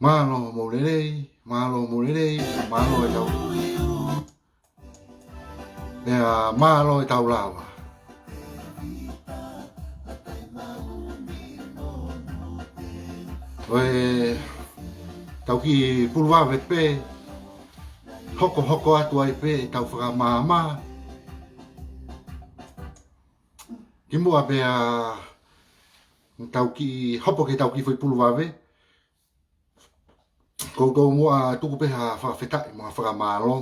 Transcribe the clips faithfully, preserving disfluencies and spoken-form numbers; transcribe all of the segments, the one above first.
Mālō mo lelei, mālō mo lelei, mālō e tau. Pea mālō e tau lava. Ko e tau kiʻi pulu vave pē, hokohoko atu ai pē e tau fakamaama. Kimuʻa pea tau kiʻi hopo ki he tau kiʻi foʻi pulu vave, ʻoku ou tomuʻa tuku pē ha fakafetaʻi mo ha fakamālō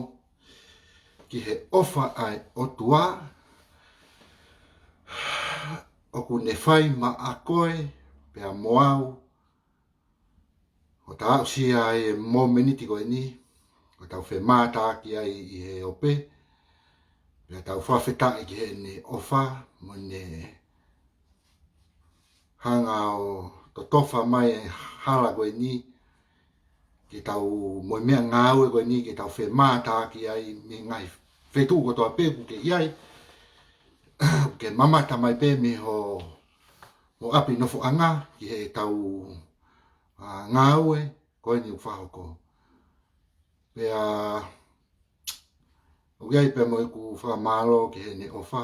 ki he ʻofa ʻa e ʻOtua ʻoku ne fai maʻa koe pea mo au, ʻo tau aʻusia ai e mōmeniti ko eni, ʻo tau femātaaki ai ʻi he ope, pea tau fakafetaʻi ki heʻene ʻofa, mo ne hanga ʻo totofa mai e hala ko eni, ke tau mo e meʻangāue ko eni, ke tau femātaaki ai mei he ngaahi feituʻu kotoa pē ʻoku ke ʻi ai, ke mamata mai pē mei ho, ho ʻapi nofoʻanga, ki he tau, ā, ngāue ko eni ʻoku fakahoko. Pea, ʻoku ʻi ai pē mo ʻeku fakamālō ki heʻene ʻofa,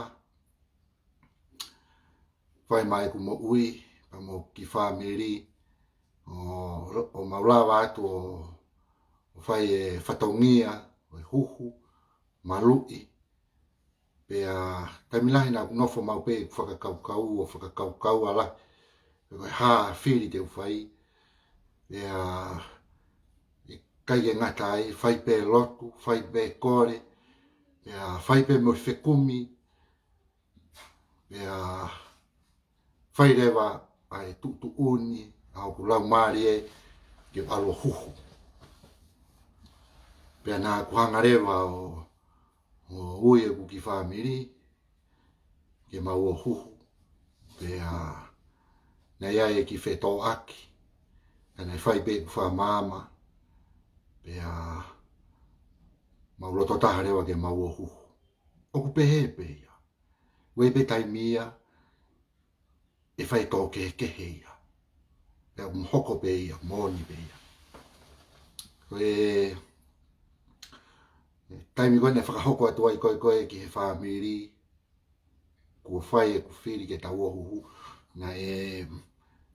fai mai ʻeku moʻui, pea mo e kiʻi fāmili, ʻo, ʻo mau lava atu ʻo, ʻo fai e fatongia, ʻo e huhu, maluʻi. Pea taimi lahi naʻa ku nofo maʻu pē ʻeku fakakaukau, ʻo fakakaukau ala, pe ko e hā fili te u fai. Pea ʻikai ke ngata ai, fai pē lotu, fai pē kole, pea fai pē mo e fekumi, pea fai leva ʻa e tuʻutuʻuni ʻa hoku laumālie ke ʻalu ʻo huhu. Pea naʻa ku hanga leva ʻo, ʻo ui ʻeku kiʻi fāmili ke mau ō huhu. Pea naʻe ʻi ai e kiʻi fetōʻaki, ka naʻe fai pē ʻeku fakamaama, pea mau loto taha leva ke mau ō huhu. ʻOku pehē pē ia. ʻOku ʻi ai pē taimi ia ʻe fai tō kehekehe ia. Pea ʻoku hoko pē ia, moʻoni pē ia. Ko e, e taimi ko ē naʻe fakahoko atu ai ko ē ko ē ki he fāmili, kuo fai ʻeku fili ke tau ō huhu, naʻe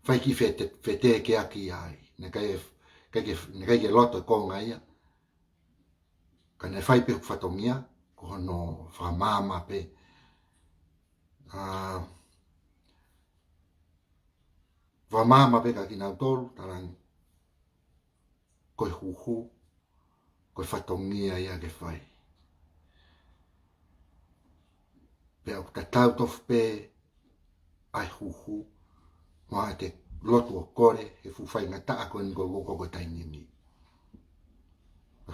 fai kiʻi fete-, fetekeaki ai. Naʻe ʻikai, ʻikai ke, naʻe ʻikai ke loto e konga ia. Ka naʻe fai pē hoku fatongia, ko hono fakamaama pē. Ā, fakamaama pē kia kinautolu, talaange, ko e huhu, ko e fatongia ia ke fai. Pea ʻoku tatau tofu pē ʻa e huhu, mo ʻete lotu ʻo kole he fuʻu faingataʻa ko eni ko e, ko e taimi ni.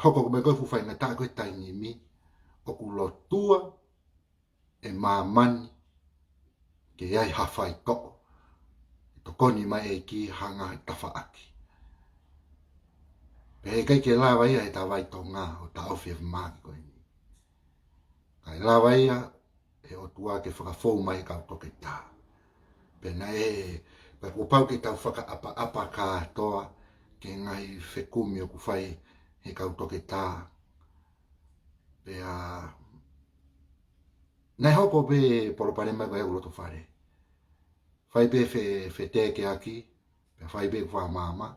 Hoko ko e meʻa ko e fuʻu faingataʻa ko e taimi ni, ʻoku lotua e māmani ke ʻi ai ha faitoʻo, ʻe tokoni mai e ʻEiki hanga he tafaʻaki. Pea ʻikai ke lava ia he tavai Tonga ʻo taʻofi e mahaki ko eni. Kae lava ia he ʻOtua ke fakafou mai e kau toketā. Pea naʻe, pea kuo pau ke tau fakaʻapaʻapa kātoa ki he ngaahi fekumi ʻoku fai he kau toketā. Pea naʻe hoko pē palopalema ko ē ʻi loto fale. Fai pē fe-, fetekeaki, pea fai pē ʻeku fakamaama,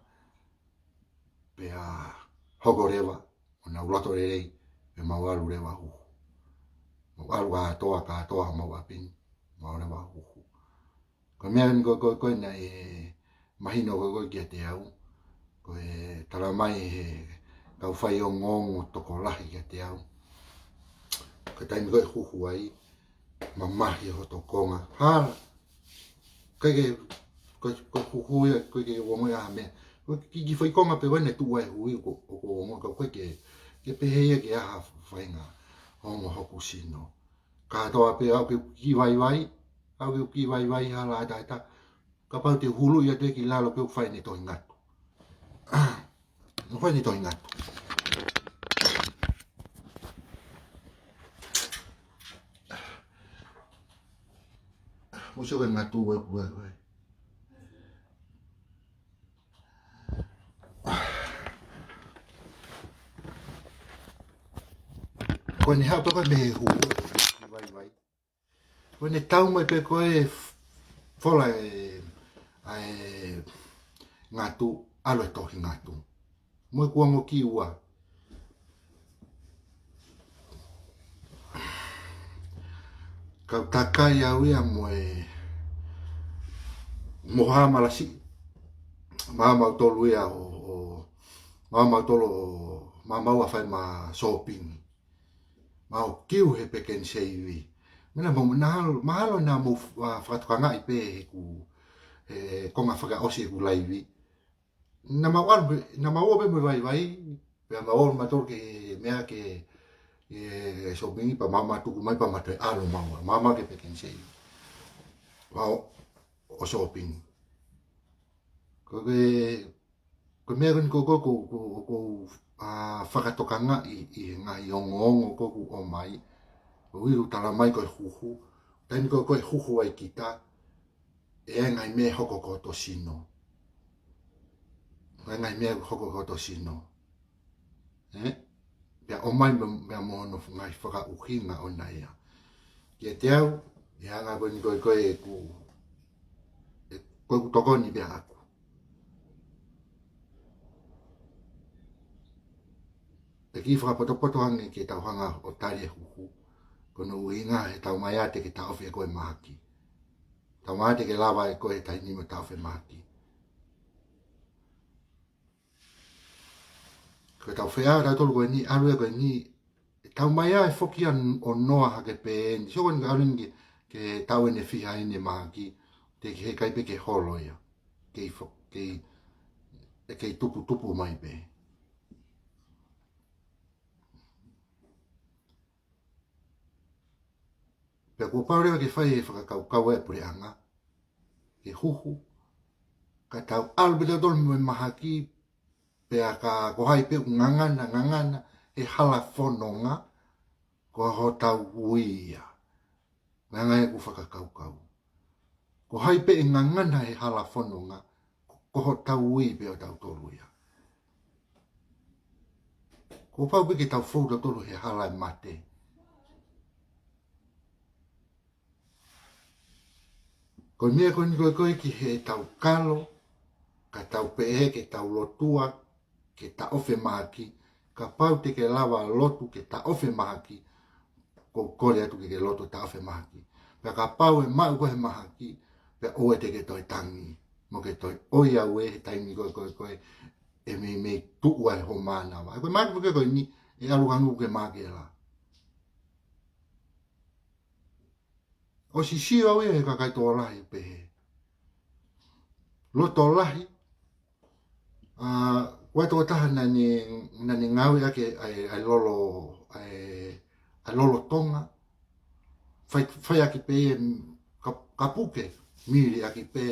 pea hoko leva ʻo nau loto lelei, pea mau ʻalu leva huhu. Mau ʻalu kātoa, kātoa mau ʻapi ni, mau leva huhu. Ko e meʻa ni ko, ko, ko ē naʻe mahino ko, ko ē kiate au, ko e talamai he kau faiongoongo tokolahi kiate au, ko e taimi ko ē huhu ai, mamahi hoto konga. Hala. ʻIkai ke, ko, ko e huhu ia, ʻikai ke ongoʻi ha meʻa. Ko e kiʻi, kiʻi foʻi konga pē ko ē naʻe tuʻu ai e hui, ʻoku, ʻoku ongo ka ʻikai ke, ke pehē ia ke ʻi ai ha faʻahinga ongo hoku sino. Kātoa pē au ke kiʻi vaivai, au ke kiʻi vaivai hala ʻataʻatā. Kapau te u hulu ia te u ki lalo pē ʻoku fai ʻene tohi ngatu. ʻOku fai ʻene tohi ngatu. Mo se ko e ngatu ʻe ʻoku ʻe ʻoku ʻe. Ko ʻene haʻu pē ko ē mei he hū, ki vaivai. Ko ʻene tau mai pē ko ē f-, fola e, ʻa e ngatu, ʻalu e tohi ngatu. Mo e kuonga ki ua. Kau takai au ia mo e, mo Hamalasi. Maʻamautolu ia ʻo, ʻo, maʻamautolu ʻo, maʻamau ʻa fai ma shopping. Mau kiu he Pick n Save. Mena mau, mahalo, mahalo naʻa mou f-, ʻa, fakatokangaʻi pē heʻeku, he konga fakaʻosi ʻeku laivi. Naʻa mau ʻalu pē, naʻa mau ō pē mo vaivai, pea mau ō mautolu ki he meʻa ki he, ki he shopping pea maʻamautolu mai pea mautolu ʻalu maua, maʻamautolu ki he Pick n Save. Mau ō shopping. Ko e, ko e meʻa ko eni ko, ko, ko, ko, ko, ʻa, fakatokangaʻi ʻi he ngaahi ongoongo ko ē kuo ʻomai, ko e ʻuhi ʻoku tala mai ko e huhu, taimi ko ē ko e huhu ai kita, ʻe ʻi ai e ngaahi meʻa ʻe hoko ki hoto sino. Ko e ngaahi meʻa ʻe hoko ki hoto sino. Ē? Pea ʻomai mo, pea mo hono ngaahi fakaʻuhinga ʻona ia. Kiate au, ʻi he anga ko eni ko ē ko ē ʻeku, ʻe, ko ʻeku tokoni pē ʻaʻaku. ʻE kiʻi fakapotopoto ange ke tau hanga ʻo tali e huhu. Ko hono ʻuhinga he taumaiā te ke taʻofi ʻe koe e mahaki. Taumaiā te ke lava ʻe koe he taimi ni ʻo taʻofi e mahaki. Ko ʻetau feʻao ʻatautolu ko eni, ʻalu ia ko eni, taumaiā ʻe foki ia ʻo noa hake pē eni. Sio ko eni ka ʻalu eni ke, ke tau ʻene fiha ʻene mahaki, te ke hekai pē ke holo ia. Kei fo-, kei, kei tuputupu mai pē. Pea kuo pau leva ke fai e fakakaukau ʻa e puleʻanga, ke huhu, ka tau ʻalu pē tautolu mo e mahaki, pea ka ko hai pē ʻoku ngangana, ngangana he hala fononga, ko hotau ui ia. Ko e anga ia ʻeku fakakaukau. Ko hai pē ʻe ngangana he hala fononga, ko, ko hotau ui pē ʻo tautolu ia. Kuo pau pē ke tau fou tautolu he hala ʻo e mate. Ko e meʻa ko eni ko ē ko ē ki heʻetau kalo, ka tau pehē ke tau lotua, ke taʻofi e mahaki, kapau te ke lava lotu ke taʻofi e mahaki, ʻoku ou kole atu ke ke lotu taʻofi e mahaki. Pea kapau ʻe maʻu koe he mahaki, pea ʻoua te ke toe tangi, mo ke toe ʻoi au ē he taimi ko ē ko ē ko ē, ʻe meimei tuʻu ai ho mānava. Ko e mahaki ko ē ko eni, ʻe ʻalu ange ke mahaki ʻe lā. ʻOsi sio au ia he kakai tokolahi pehē. Loto lahi, ʻa, ko e tokotaha naʻa ne, naʻa ne ngāueʻaki ʻa e, ʻa e lolo, ʻa e, ʻa e lolotonga. Fai, fai ʻaki pē ia ka, ka puke, mili ʻaki pē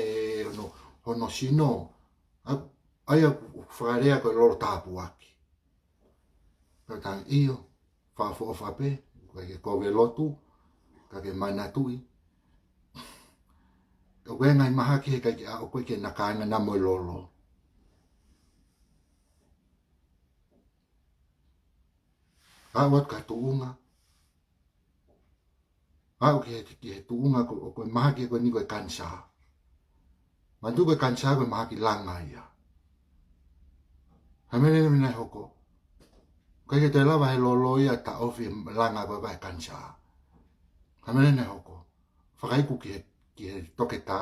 hono, hono sino. ʻA, ʻa ia ʻoku fakalea ko e lolo tāpuaki. Pea tangi ʻio, fakaʻofoʻofa pē, ʻikai ke kovi e lotu, ka ke manatuʻi. ʻOku ʻi ai e ngaahi mahaki he ʻikai ke ʻa, ʻoku ʻikai ke na kāinga na mo e lolo. Aʻu atu ki ha tuʻunga. Aʻu ki he, ki he tuʻunga ko, ko e mahaki ko eni ko e kanisā. Manatuʻi ko e kanisā ko e mahaki langa ia. Hā e meʻa leva naʻe hoko? ʻIkai ke toe lava he lolo ia taʻofi e langa ko ē ʻa e kanisā. Hā e meʻa leva naʻe hoko? Fakaiku ki he, ki he toketā,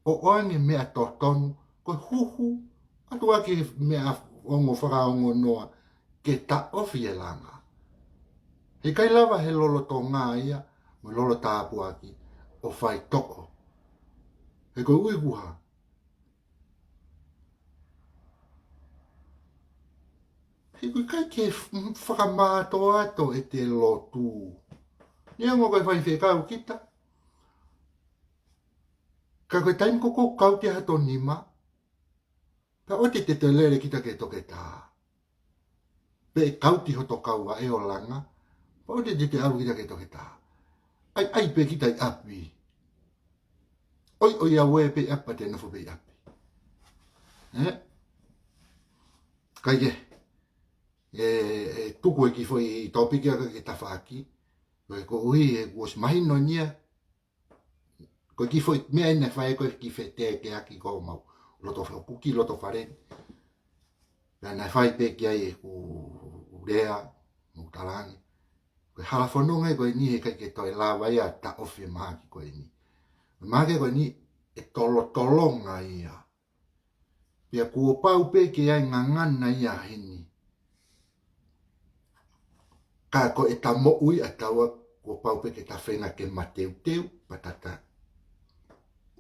ʻo ʻoange e meʻa totonu, ko e huhu, ʻatu ʻaki e meʻa ongo fakaongo noa, ke taʻofi e langa. He ʻikai lava he lolotonga ia, mo e lolo tāpuaki, ʻo faitoʻo. He ko e ʻuhi ko e hā? He ʻoku ʻikai ke f-, fakamātoato ʻete lotu. Neongo ko e faifekau kita. Ka ko e taimi ko ē ʻoku kau ki ai hato nima. Pea ʻoua te te toe lele kita ki he toketā. Pe ʻe kau ki hoto kau ʻa e ʻo langa. Pea ʻoua te te ʻalu kita ki he toketā. ʻAi, ʻai pē kita ʻi ʻapi. ʻOiʻoi au ē pē ʻi ʻapi pea te nofo pē ʻi ʻapi. Ē? ʻIkai ke. ʻE, ʻe, tuku e kiʻi foʻi tōpiki ʻa e tafaʻaki, ko e koeʻuhi he kuo ʻosi mahino eni ia, ko e kiʻi foʻi meʻa eni naʻe fai ko e kiʻi fetekeaki ko homau loto fa-, ʻoku kiʻi loto fale ni. Pea naʻe fai pē ki ai ʻeku lea, mo talaange. Ko e hala fononga ia ko eni he ʻikai ke toe lava ia ʻo taʻofi e mahaki ko eni. Mahaki ko eni ʻe tolotolonga ia. Pea kuo pau pē ke ʻi ai e ngangana ia heni. Ka ko ʻeta moʻui ʻataua kuo pau pē ke ta feinga ke mateuteu, pea ta ta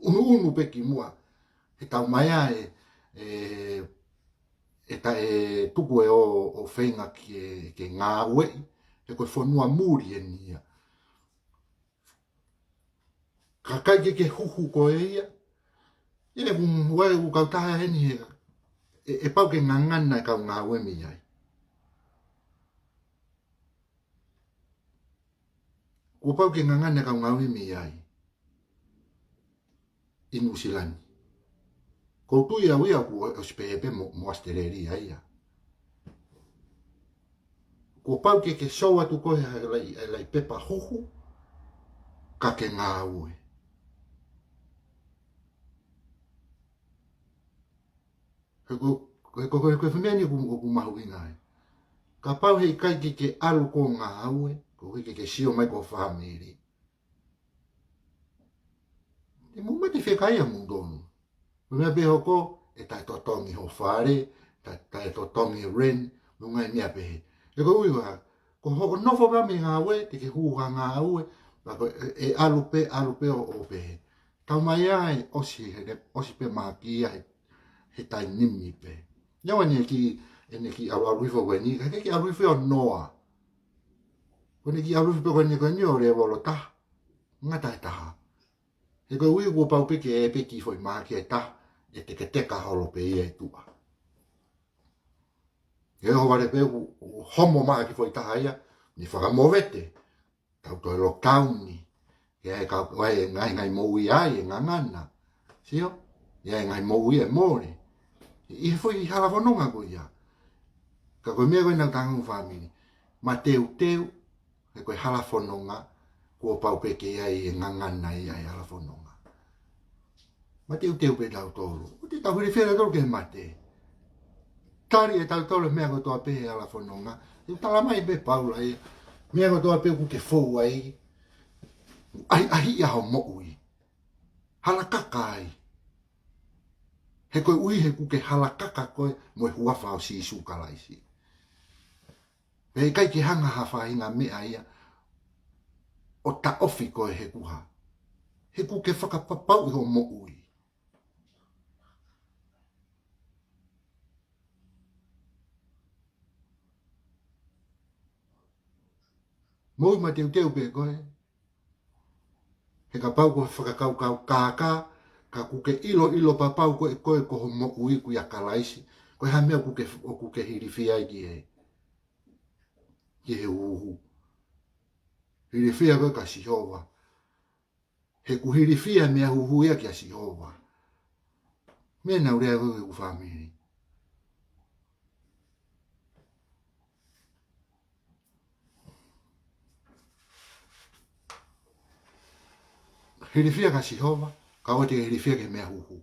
unuunu pē ki muʻa. He tau mai ʻa e, e, ʻe ta e tuku e ō, ʻo feinga ke, ke ngāueʻi, he ko e fonua muli eni ia. Ka ʻikai ke ke huhu koe ia. ʻIo, ʻoku, ʻoku ʻi ai e ʻū kautaha heni he, ʻe, ʻe pau ke ngangana e kau ngāue mei ai. Kuo pau ke ngangana e kau ngāue mei ai. ʻI Nuʻusila ni. ʻOku ou tui au ia ʻoku ʻo-, ʻosi pehē pē mo, mo ʻAositelēlia ia. Kuo pau ke ke sio atu koe he laʻi, he laʻi pepa huhu, ka ke ngāue. He ko, he ko, he ko e meʻa eni ʻoku, ʻoku mahuʻinga ai. Kapau he ʻikai ke ke ʻalu koe ʻo ngāue, koeʻuhi ke ke sio mai ki ho fāmili. Te mou mate fekaia moutolu. Ko e meʻa pē hoko, ʻe taʻetotongi ho fale, taʻe, taʻetotongi rent, mo e ngaahi meʻa pehē. He koeʻuhi ko hoʻo nofo pē mei he ngāue, te ke hū ki he ngāue, pea ko e, ʻe ʻalu pē, ʻalu pē ʻo, ʻo pehē. Tau mai ai, ʻosi he, ʻosi pē mahaki ia he, he taimi ni pē. Ia ʻoku ʻi ai ʻene kiʻi, ʻene kiʻi ʻalu, ʻalu hifo ko eni, ka ʻikai ke ʻalu hifo ʻo noa. Ko ʻene kiʻi ʻalu hifo ko eni, ko eni ʻo lēvolo taha. Ngata he taha. He koeʻuhi kuo pau pē ke ʻi ai pē kiʻi foʻi mahaki ʻe taha, ʻe teketeka holo pē ia ʻi tuʻa. He ʻohovale pē ʻoku, ʻoku homo mai ha kiʻi foʻi taha ia, ne fakamovete, tau toe lockdown ni. ʻI ai e kau, ʻi ai e ngaahi, ngaahi moʻui ʻa e ngangana. Sio? ʻI ai e ngaahi moʻui ʻe mole. ʻI he foʻi hala fononga ko ia. Ka ko e meʻa ko ē naʻa ku talaange ki he fāmili. Mateuteu, he ko e hala fononga, kuo pau pē ke ʻi ai e ngangana ia he hala fononga. Mateuteu pē tautolu. ʻOua te tau hilifia tautolu ki he mate. Tali ʻe tautolu e meʻa kotoa pē he hala fononga. ʻOku tala mai pē ʻe Paula ia. Meʻa kotoa pē ʻoku ke fou ai. ʻAhiʻahiʻi ʻa hoʻo moʻui. Halakaka ai. He koeʻuhi he ʻoku ke halakaka koe mo e huafa ʻo Sīsū Kalaisi. Pea ʻikai ke hanga ha faʻahinga meʻa ia ʻo taʻofi koe he ʻoku hā. He ʻoku ke fakapapauʻi hoʻo moʻui. Moʻui mateuteu pē koe. He kapau ko e fakakaukau kākā, ka ʻoku ke ʻiloʻilo papau ko e, ko e, ko hoʻo moʻui ʻoku ʻia Kalaisi, ko e hā e meʻa ʻoku ke, ʻoku ke hilifia ai ki he, ki he huhu. Hilifia koe kia Sihova. He ʻoku hilifia e meʻa huhu ia kia Sihova. Meʻa naʻa ku lea ko ē ki heʻeku fāmili. Hilifia kia Sihova, kae ʻoua te ke hilifia ki he meʻa huhu.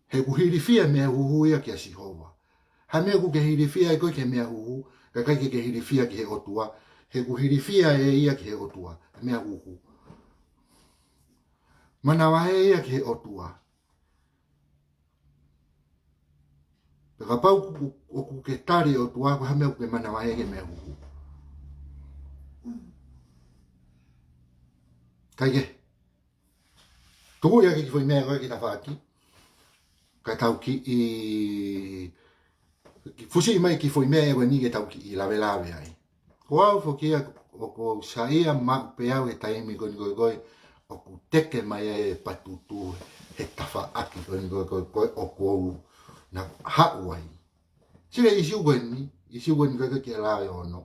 He ʻoku hilifia e meʻa huhu ia kia Sihova. Hā e meʻa ʻoku ke hilifia ai koe ki he meʻa huhu, ka ʻikai ke ke hilifia ki he ʻOtua. He ʻoku hilifia ʻe ia ki he ʻOtua, e meʻa huhu. Manavahē ia ki he ʻOtua. Pea kapau ʻoku, ʻoku ke tali e ʻOtua, ko e hā e meʻa ʻoku ke manavahē ki he meʻa huhu. Kae kehe. Tuku ia ke kiʻi foʻi meʻa ko ē ki tafaʻaki. Kae tau kiʻi, kiʻi fusi mai kiʻi foʻi meʻa ko eni ke tau kiʻi lavelave ai. Ko au foki ia ʻoku ou saiʻia maʻu pē au he taimi ko eni ko ē ko ē ʻoku teke mai ai e patutu he tafaʻaki ko eni ko ē ko ē ko ē ʻoku ou na haʻu ai. Sio ki he ʻīsiu ko eni, ʻīsiu ko eni ko ē ko ē ki he laveono.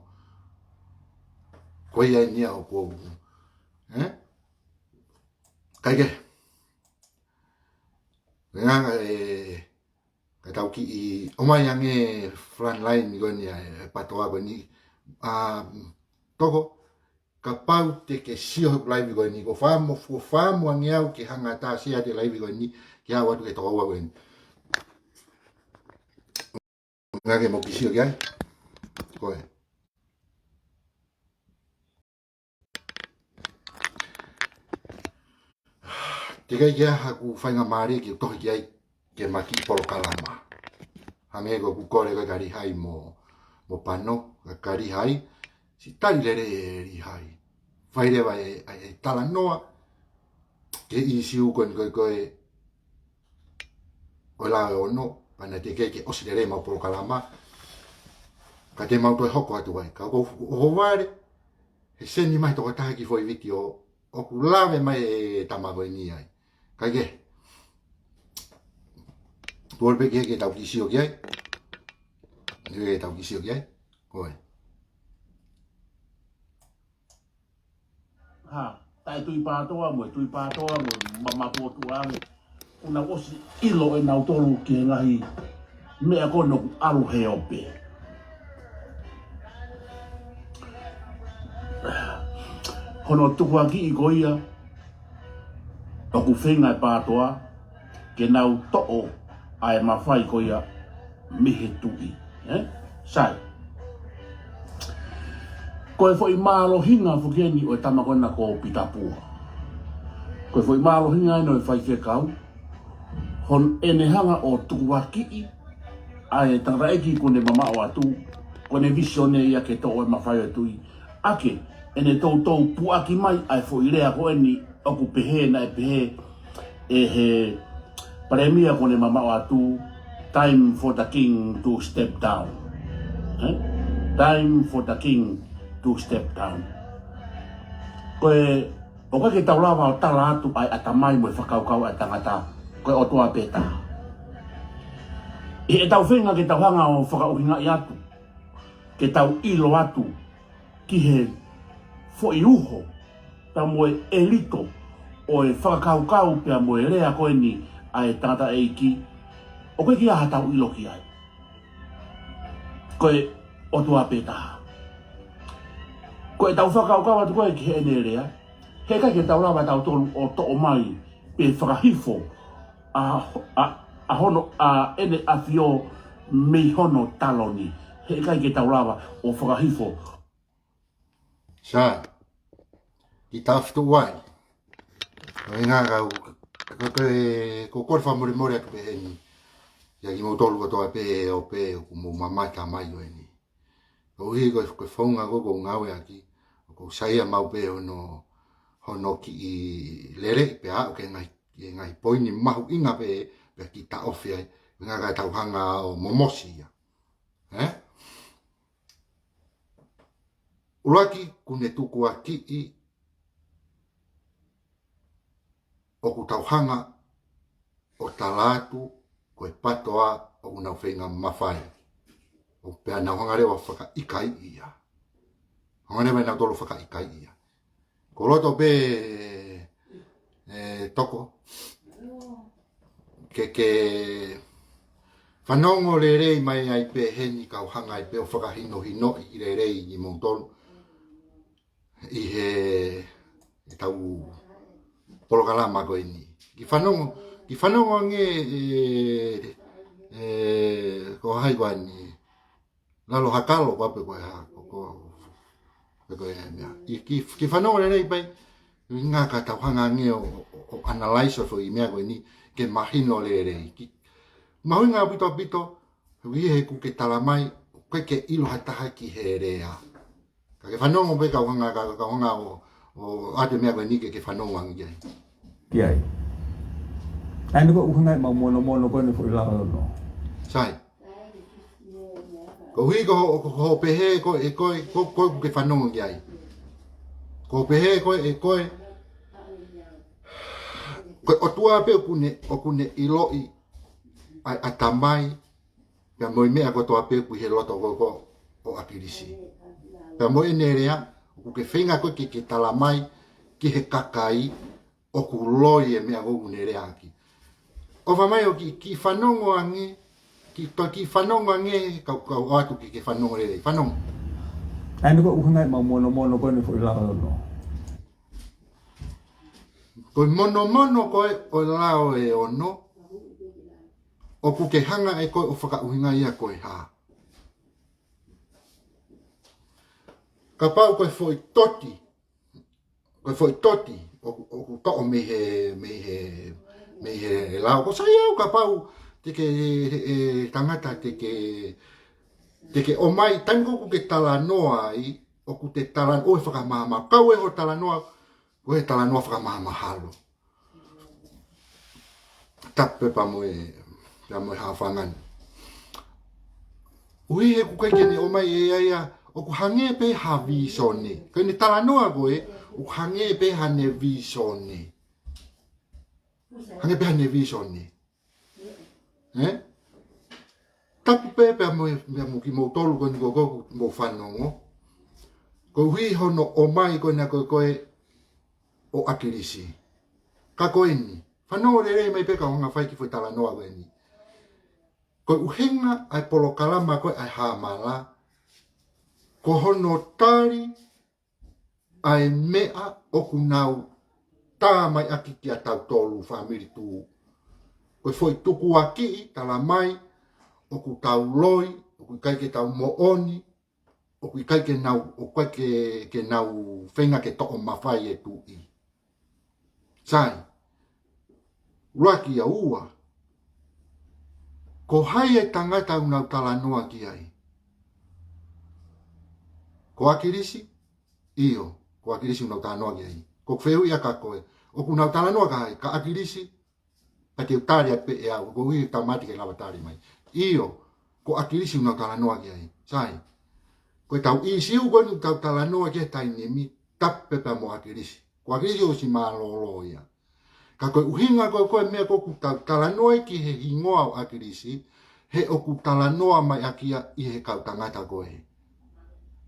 Ko ia eni ia ʻoku ou. Eh? Kae kehe. Nganga e, ka tau kiʻi ʻomai ange front line ko eni ʻa e, e PATOA ko eni. ʻA, Toko, kapau te ke sio he live ko eni, ko famo, ko famo ange au ke hanga ʻo tā share ʻa e live ko eni, ke aʻu atu ki he tokoua ko eni. Ngā ke mo kiʻi sio ki ai. Ko e. Teʻeki ai ke ʻi ai haʻaku faingamālie ke u tohi ki ai ke ma kiʻi polokalama. Hangē ko ʻeku kole ko ē kia Lihai mo, mo Pano, kia Lihai, siʻi tali lelei ʻe Lihai. Fai leva e, e, e talanoa, ki he ʻīsiu ko eni ko e, ko e, ʻo e lao ʻe ono, pea naʻe teʻeki ai ke ʻosi lelei ʻemau polokalama, ka te mau toe hoko atu ai. Ka ʻoku ou, ʻohovale, he seni mai tokotaha kiʻi foʻi vitiō, ʻoku lave mai e tama ko eni ai. Kae kehe, tuʻu pē ki he ke tau kiʻi sio ki ai. Ke tau kiʻi sio ki ai. Ko e. Ha, taʻe tui PATOA mo e tui PATOA mo e ma-, mamaʻo atu ange. Kuo nau ʻosi ʻilo ʻe nautolu ki he ngaahi meʻa ko ē ʻoku ʻalu he ope. Hono tukuakiʻi ko ia, ʻoku feinga e PATOA ke nau toʻo ʻa e mafai ko ia mei he tuʻi. Ē? Sai. Ko e foʻi mālohinga foki eni ʻo e tama ko ena ko Pita Pua. Ko e foʻi mālohinga eni ʻo e faifekau, hono ʻene hanga ʻo tukuakiʻi ʻa e tangataʻeiki kuo ne mamaʻo atu, kuo ne visione ia ke toʻo e mafai ʻo e tuʻi. ʻAke, ʻene toutou puʻaki mai ʻa e foʻi lea ko eni ʻoku pehē, naʻe pehē ʻe he palēmia kuo ne mamaʻo atu, "Time for the king to step down." Ē? "Time for the king to step down." Ko e, ʻoku ʻikai ke tau lava ʻo tala atu ʻa e ʻatamai mo e fakakaukau ʻa e tangata, ko e ʻOtua pē taha. ʻI heʻetau feinga ke tau hanga ʻo fakaʻuhingaʻi atu, ke tau ʻilo atu ki he foʻi uho, pea mo e ʻelito ʻo e fakakaukau pea mo e lea ko eni ʻa e tangataʻeiki, ʻoku ʻikai ke ʻi ai haʻatau ʻilo ki ai. Ko e ʻOtua pē taha. Ko ʻetau fakakaukau atu ko ē ki heʻene lea, heʻikai ke tau lava tautolu ʻo toʻo mai pe fakahifo ʻa, ʻa, ʻa hono, ʻa ʻEne ʻAfio mei hono taloni. Heʻikai ke tau lava ʻo fakahifo. Sai, kiʻi taʻofi tuʻu ai. Ko e ngaahi kau, ko, ko, ko e, ko e kole fakamolemole atu pē heni kia kimoutolu kotoa pē ʻo pē ʻoku mou mamata mai ko eni. Koeʻuhi ko e, ko e founga ko ē ʻoku ou ngāueʻaki, ʻoku ou saiʻia maʻu pē hono, hono kiʻi lele pea aʻu ki he ngaahi, ki he ngaahi poini mahuʻinga pē, pea kiʻi taʻofi ai, ngaahi kae tau hanga ʻo momosi ia. Ē? ʻUluaki, kuo ne tukuakiʻi ʻoku tau hanga ʻo tala atu ko e PATOA ʻoku nau feinga mafai. ʻO pea nau hanga leva ʻo fakaʻikaiʻi ia. Hanga leva ʻe nautolu ʻo fakaʻikaiʻi ia. ʻOku ou loto pē, ē, Toko, ke, ke fanongo lelei mai ai pē heni kau hanga ai pē ʻo fakahinohinoʻi lelei kimoutolu ʻi he, ʻetau polokalama ko eni. Kiʻi fanongo, kiʻi fanongo ange, ē, ē, ko hai ko eni. Lalo Hakalo ko ē pe ko e hā, ko, ko, pe ko e meʻa. Kiʻi, kiʻi, kiʻi fanongo lelei pē, ʻuhinga ka tau hanga ange ʻo, ʻo, ʻo analyze ʻo foʻi meʻa ko eni, ke mahino lelei. Kiʻi, mahuʻinga ʻaupito ʻaupito, ʻuhi he ʻoku ke tala mai, ʻoku ʻikai ke ʻilo ha taha ki he lea. Ka ke fanongo pē kau hanga, ka, kau hanga ʻo, ʻo ʻoatu e meʻa ko eni ke, ke fanongo ange ki ai. Ki ai. ʻA eni ko e ʻuhinga ʻemau monomono ko eni foʻi lao ʻe ono. Sai. Koeʻuhi ko, ko, ko hoʻo pehē ko ē, ko ē, ko, ko ē ʻoku ke fanongo ki ai. Ko hoʻo pehē ko ē, ko ē, ko e ʻOtua pē ʻoku ne, ʻoku ne ʻiloʻi ʻa e ʻatamai, pea mo e meʻa kotoa pē ʻoku ʻi he loto ko ē ʻo ʻAkilisi. Pea mo ʻene lea, ʻoku ke feinga ko ē ke, ke tala mai ki he kakai ʻoku loi e meʻa ko ē ʻoku ne leaʻaki. ʻOfa mai ʻo kiʻi, kiʻi fanongo ange, Ki, to ki fanongo ange, kau, kau ʻoatu ke, ke fanongo lelei. Fanongo. ʻA eni ko e ʻuhinga ʻemau monomono ko eni foʻi lao ʻe ono. Ko e monomono ko ē ʻo e lao ʻe ono, ʻoku ke hanga ʻe koe ʻo fakaʻuhinga ia ko e hā. Kapau ko e foʻi toti, ko e foʻi toti, ʻoku, ʻoku toʻo mei he, mei he, mei he lao. Ko sai au kapau te ke, e, tangata te ke, te ke ʻomai, taimi ko ē ʻoku ke talanoa ai, ʻoku te talanoa ʻo e fakamahamahalo. Kau ē hoʻo talanoa, ko e talanoa fakamahamahalo. Tapu pē pea mo e, pea mo e hā fanga ni. ʻUhi he ʻoku ʻikai ke ne ʻomai ʻe ia ia, ʻoku hangē pē ha vīsone. Ko ʻene talanoa ko ē, ʻoku hangē pē haʻane vīsone. Hangē pē haʻane vīsone. Ē? Tapu pē pea mo, pea mo kimoutolu ko eni ko ē ʻoku mou fanongo. Koeʻuhi hono ʻomai ko ena ko ē ko ē ʻo ʻAkilisi. Ka ko eni, fanongo lelei mai pē kau hanga fai ki he foʻi talanoa ko eni. Ko e ʻuhinga ʻa e polokalama ko ē ʻa e Hāmala, ko hono tali ʻa e meʻa ʻoku nau tā mai ʻaki kiate kitautolu fāmili tuʻu. Ko e foʻi tukuakiʻi, tala mai, ʻoku tau loi, ʻoku ʻikai ke tau moʻoni, ʻoku ʻikai ke nau, ʻoku ʻikai ke, ke nau feinga ke toʻo mafai e tuʻi. Sai. ʻUluaki ia. Ua. Ko hai e tangata ʻoku nau talanoa ki ai? Ko ʻAkilisi? ʻIo, ko ʻAkilisi ʻoku nau talanoa ki ai. Ko e fehuʻi ia kia koe, ʻoku nau talanoa ki ai, kia ʻAkilisi? Pea te u tali atu pē ʻe au, koeʻuhi he ʻikai ke u tali mai. ʻIo, ko ʻAkilisi ʻoku nau talanoa ki ai. Sai. Ko ʻetau ʻīsiu ko eni ʻoku tau talanoa ki ai he taimi ni, tapu pē pea mo ʻAkilisi. Ko ʻAkilisi ʻosi mālōlō ia. Ka ko e ʻuhinga ko ē ko e meʻa ko ē ʻoku tau talanoa ai ki he hingoa ʻo ʻAkilisi, he ʻoku talanoa mai ʻaki ia ʻi he kau tangata ko ē.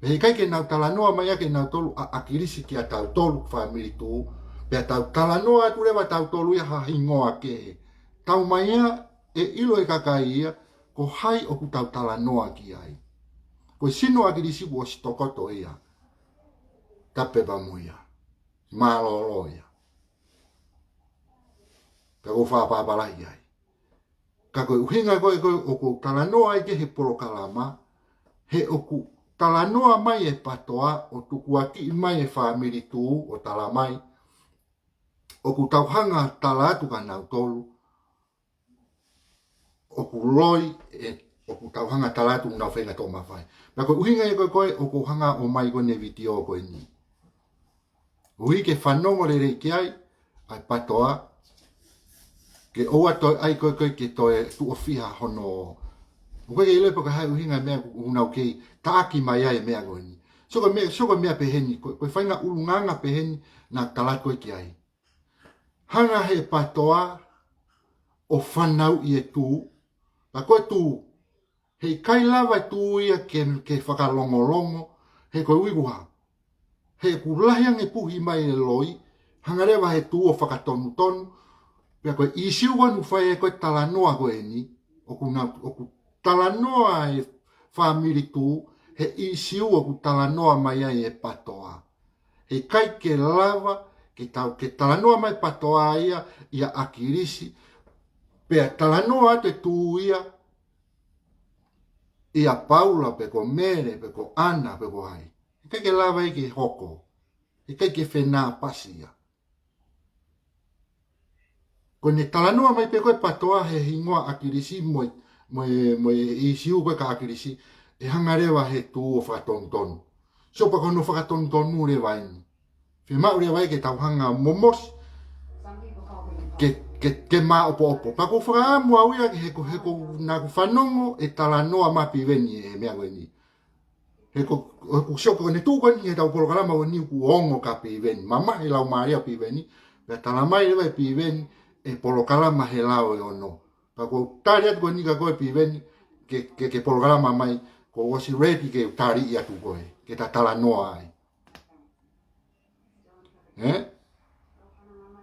Pea he ʻikai ke nau talanoa mai ʻaki ʻe nautolu ʻa ʻAkilisi kiate kitautolu fāmili tuʻu, pea tau talanoa atu leva kitautolu ia ha hingoa kehe. Tau mai ia ʻe ʻilo ʻe he kakai ia, ko hai ʻoku tau talanoa ki ai. Ko e sino ʻo ʻAkilisi kuo ʻosi tokoto ia. Tapu pē pea mo ia. Mālōlō ia. Pea ʻoku ou fakaʻapaʻapa lahi ai. Ka ko e ʻuhinga ko ē ko ē ʻoku ou talanoa ai ki he polokalama, he ʻoku talanoa mai e PATOA ʻo tukuakiʻi mai e fāmili tuʻu ʻo tala mai, ʻoku tau hanga tala atu kia nautolu, ʻoku loi, ē, ʻoku tau hanga tala atu ʻoku nau feinga toʻo mafai. Pea ko e ʻuhinga ia ko ē ko ē ʻoku ou hanga ʻo ʻomai ko eni e vitiō ko eni. ʻUhi ke fanongo lelei ki ai ʻa e PATOA, ke ʻoua toe ʻai ko ē ko ē ke toe tuʻo fiha hono. ʻOku ʻikai ke ʻilo pe ko e hā e ʻuhinga e meʻa ʻoku nau kei taʻaki mai ai e meʻa ko eni. Sio ko e meʻa, sio ko e meʻa peheni, ko, ko e faʻahinga ʻulungaanga peheni naʻa ku tala atu ko ē ki ai. Hanga he PATOA ʻo fanauʻi e tuʻu, ka ko e tuʻu, he ʻikai lava e tuʻu ia ke, ke fakalongolongo, he ko e uiku hā. He ʻoku lahi ange puhi mai e loi, hanga leva he tuʻu ʻo fakatonutonu, pea ko e ʻīsiu ʻoku nau fai ai ko e talanoa ko eni, ʻoku na, ʻoku talanoa e fāmili tuʻu, he ʻīsiu ʻoku talanoa mai ai e PATOA. He ʻikai ke lava, ke tau, ke talanoa mai PATOA ia, ʻia ʻAkilisi, pea talanoa atu e tuʻu ia, ʻia Paula pe ko Mele, pe ko ʻAna, pe ko hai. He ʻikai ke lava ia ke hoko. He ʻikai ke fenāpasi ia. Ko ʻene talanoa mai pē ko ē PATOA he hingoa ʻAkilisi mo e, mo e, mo e ʻīsiu ko ē kia ʻAkilisi, ʻe hanga leva he tuʻu ʻo fakatonutonu. Sio pea ko hono fakatonutonu leva eni. Fiemaʻu leva ia ke tau hanga momosi, ke, ke, ke māʻopoʻopo. Pea ʻoku ou fakaʻamu au ia he ko, he ko naʻa ku fanongo e talanoa mai Piveni he meʻa ko eni. He ko, he ʻoku sio ko ʻene tuʻu ko eni he ʻetau polokalama ko eni ʻoku ongo kia Piveni. Mamahi e laumālie ʻo Piveni, pea tala mai leva ʻe Piveni e polokalama he lao ʻe ono. Pea ʻoku ou tali atu ko eni kia koe Piveni, ke, ke, ke polokalama mai, kuo u ʻosi ready ke u taliʻi atu koe, ke ta talanoa ai. Ē?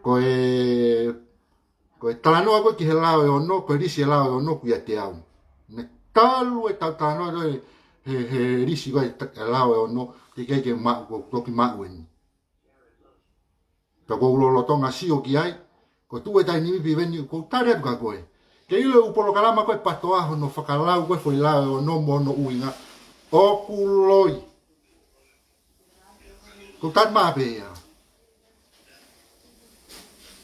Ko e, ko e talanoa ko ē ki he lao ʻe ono, ko e lisi e lao ʻe ono ʻoku ʻiate au. Ne talu e tau talanoa ʻe he, he lisi ko e ta-, e lao ʻe ono, teʻeki ai ke maʻu, ʻoku toki maʻu eni. Pea ʻoku ou lolotonga sio ki ai, ko e tuʻu e taimi ni pē eni, ʻoku ou tali atu kia koe. Ke ʻilo e ʻū polokalama ko e PATOA hono fakalau ko e foʻi lao ʻe ono mo hono ʻuhinga, ʻoku loi. ʻOku ou tali mai pē ia.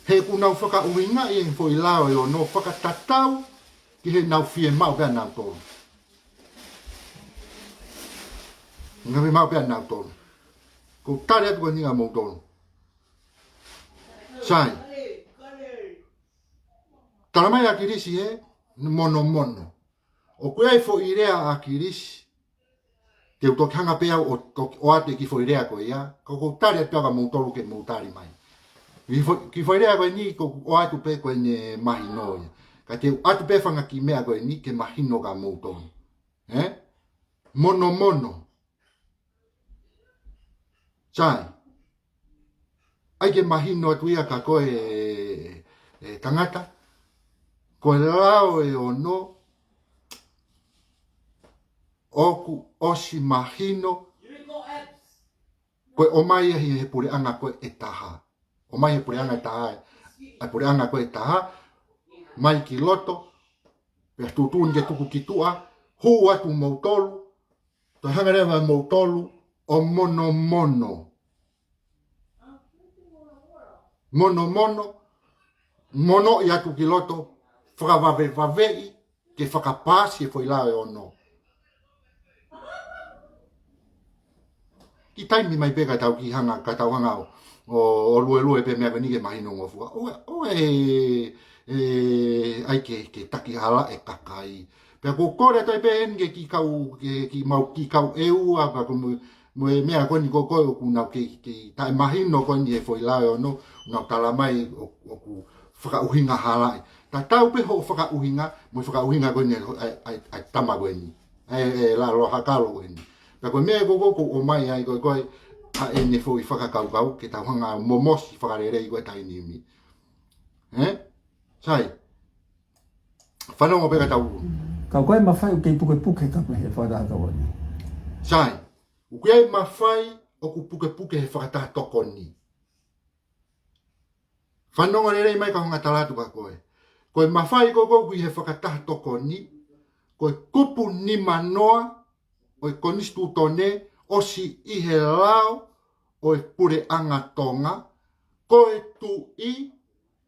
He ʻoku nau fakaʻuhingaʻi e foʻi lao ʻe ono fakatatau ki heʻenau fiemaʻu pē ʻanautolu. Nau fiemaʻu pē ʻanautolu. ʻOku ou tali atu ko eni kia moutolu. Sai. Tala mai ʻa ʻAkilisi he, monomono. ʻOku ʻi ai e foʻi lea ʻa ʻAkilisi. Te u toki hanga pē au ʻo toki ʻoatu e kiʻi foʻi lea ko ia. Ka ʻoku ou tali atu kia moutolu ke mou tali mai. Kiʻi fo-, kiʻi foʻi lea ko eni ʻoku ou ʻoatu pē ko ʻene mahino ia. Ka te u ʻoatu pē e fanga kiʻi meʻa ko eni ke mahino kia moutolu. Ē? Monomono. Sai. ʻAi ke mahino atu ia kia koe ē, ē tangata. Ko e lao ʻe ono, ʻoku ʻosi mahino, ko e ʻomai ia he, he puleʻanga ko ē ʻe taha. ʻOmai he puleʻanga ʻe taha, ʻa e puleʻanga ko ē ʻe taha, mai ki loto, pea tuʻutuʻuni ke tuku ki tuʻa, hū atu moutolu, toe hanga leva moutolu ʻo monomono. Monomono, monoʻi atu ki loto, fakavavevaveʻi, ke fakapaasi e foʻi lao ʻe ono. Kiʻi taimi mai pē ka tau kiʻi hanga, ka tau hanga ʻo, ʻo, ʻo luelue pē meʻa ko eni ke mahino ngofua. ʻOua, ʻoua ʻe, ʻe, ʻai ke, ke taki hala e kakai. Pea ʻoku ou kole atu ai pē eni ke kiʻi kau, ke, kiʻi mau kiʻi kau ʻEua, pea ko e mo, mo e meʻa ko eni ko ē ʻoku nau kei, kei taʻemahino ko eni he foʻi lao ʻe ono, nau tala mai ʻo, ʻoku fakaʻuhinga halaʻi. Tatau pē hoʻo fakaʻuhinga, mo e fakaʻuhinga ko eni ʻa e, ʻa e, ʻa e tama ko eni. ʻA e, ʻa e lalo hakalo ko eni. Pea ko e meʻa ko ē ʻoku ou ʻomai ai ko ē, ko e, ʻa ʻene foʻi fakakaukau, ke tau hanga ʻo momosi fakalelei ko ē taimi ni. Ē? Sai. Fanongo pē ka tau. Ka ko e mafai ʻoku kei pukepuke ka pehē fakataha tokoni. Sai. ʻOku ʻi ai e mafai ʻoku pukepuke he fakataha tokoni. Fanongo lelei mai ka u hanga tala atu kia koe. Ko e mafai ko ē ʻoku ʻi he fakataha tokoni, ko e kupu nimanoa ʻo e konisitūtone ʻosi ʻi he lao ʻo e puleʻanga Tonga, ko e tuʻi,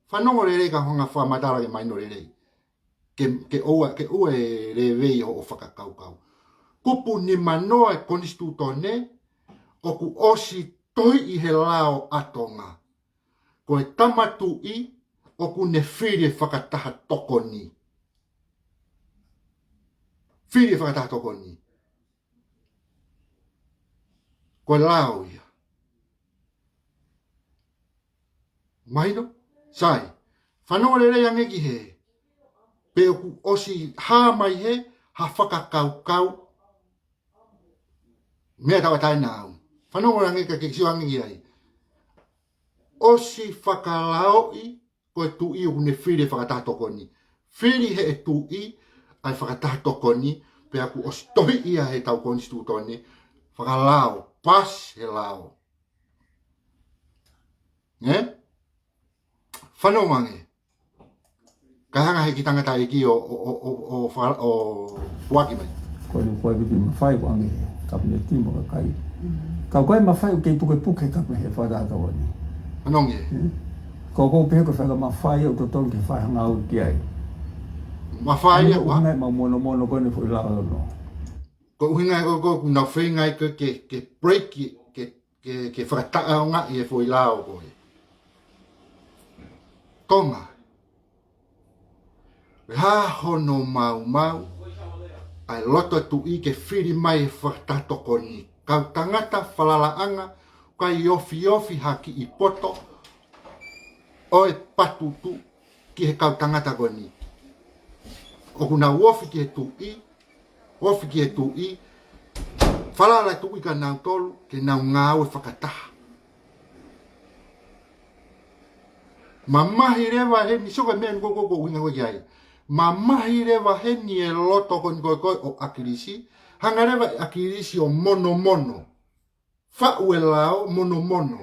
fanongo lelei ka u hanga fakamatala ke mahino lelei. Ke, ke ʻoua, ke ʻoua ʻe levei hoʻo fakakaukau. Kupu nimanoa e konisitūtone, ʻoku ʻosi tohiʻi he lao ʻa Tonga. Ko e tama tuʻi, ʻoku ne fili e fakataha tokoni. Fili e fakataha tokoni. Ko e lao ia. Mahino? Sai. Fanongo lelei ange ki hē. Pe ʻoku ʻosi hā mai hē, ha fakakaukau. Meʻa tau ʻatā ʻe naʻa au. Fanongo ange ka ke sio ange ki ai. ʻOsi fakalaoʻi, ko e tuʻi ʻoku ne fili e fakataha tokoni. Fili he ʻe tuʻi, ʻa e fakataha tokoni, pea ʻoku ʻosi tohiʻi ia he tau konisitūtone, fakalao, paasi he lao. Ē? Fanongo ange. Ka hanga he kiʻi tangataʻeiki ʻo, ʻo, ʻo, ʻo, ʻo, fa-, ʻo puaki mai. Ko e, ko e kiʻi mafai ko ē ange, kapineti mo e kakai. Ka ko e mafai ʻoku kei pukepuke ka pehē fakataha tokoni. Fanongo ange. Ē? Ko ʻoku pehē ko e faʻahinga mafai ʻoku totonu ke fai hanga au ki ai. Mafai ʻoku ʻuhinga ia ʻoku ʻuhinga ʻi he mau monomono ko eni foʻi lao ʻe ono. Ko e ʻuhinga ko ē ʻoku nau feinga ai ke, ke, ke break, ke, ke, ke fakataʻeʻaongaʻi e foʻi lao ko ē. Tonga. Pea hā hono maumau, ʻa e loto tuʻi ke fili mai e fakataha tokoni. Kau tangata falalaʻanga, ʻikai ofiofi ha kiʻi poto, ʻo e patutu ki he kau tangata ko eni. ʻOku nau ofi ki he tuʻi, ofi ki he tuʻi, falala e tuʻi kia nautolu, ke nau ngāue fakataha. Mamahi leva he misoko e meʻa ko ē ʻoku ou ʻuhinga ko ē ki ai. Mamahi leva heni e loto ko eni ko ē ʻo ʻAkilisi, hanga leva ʻe ʻAkilisi ʻo monomono. Faʻu e lao, monomono.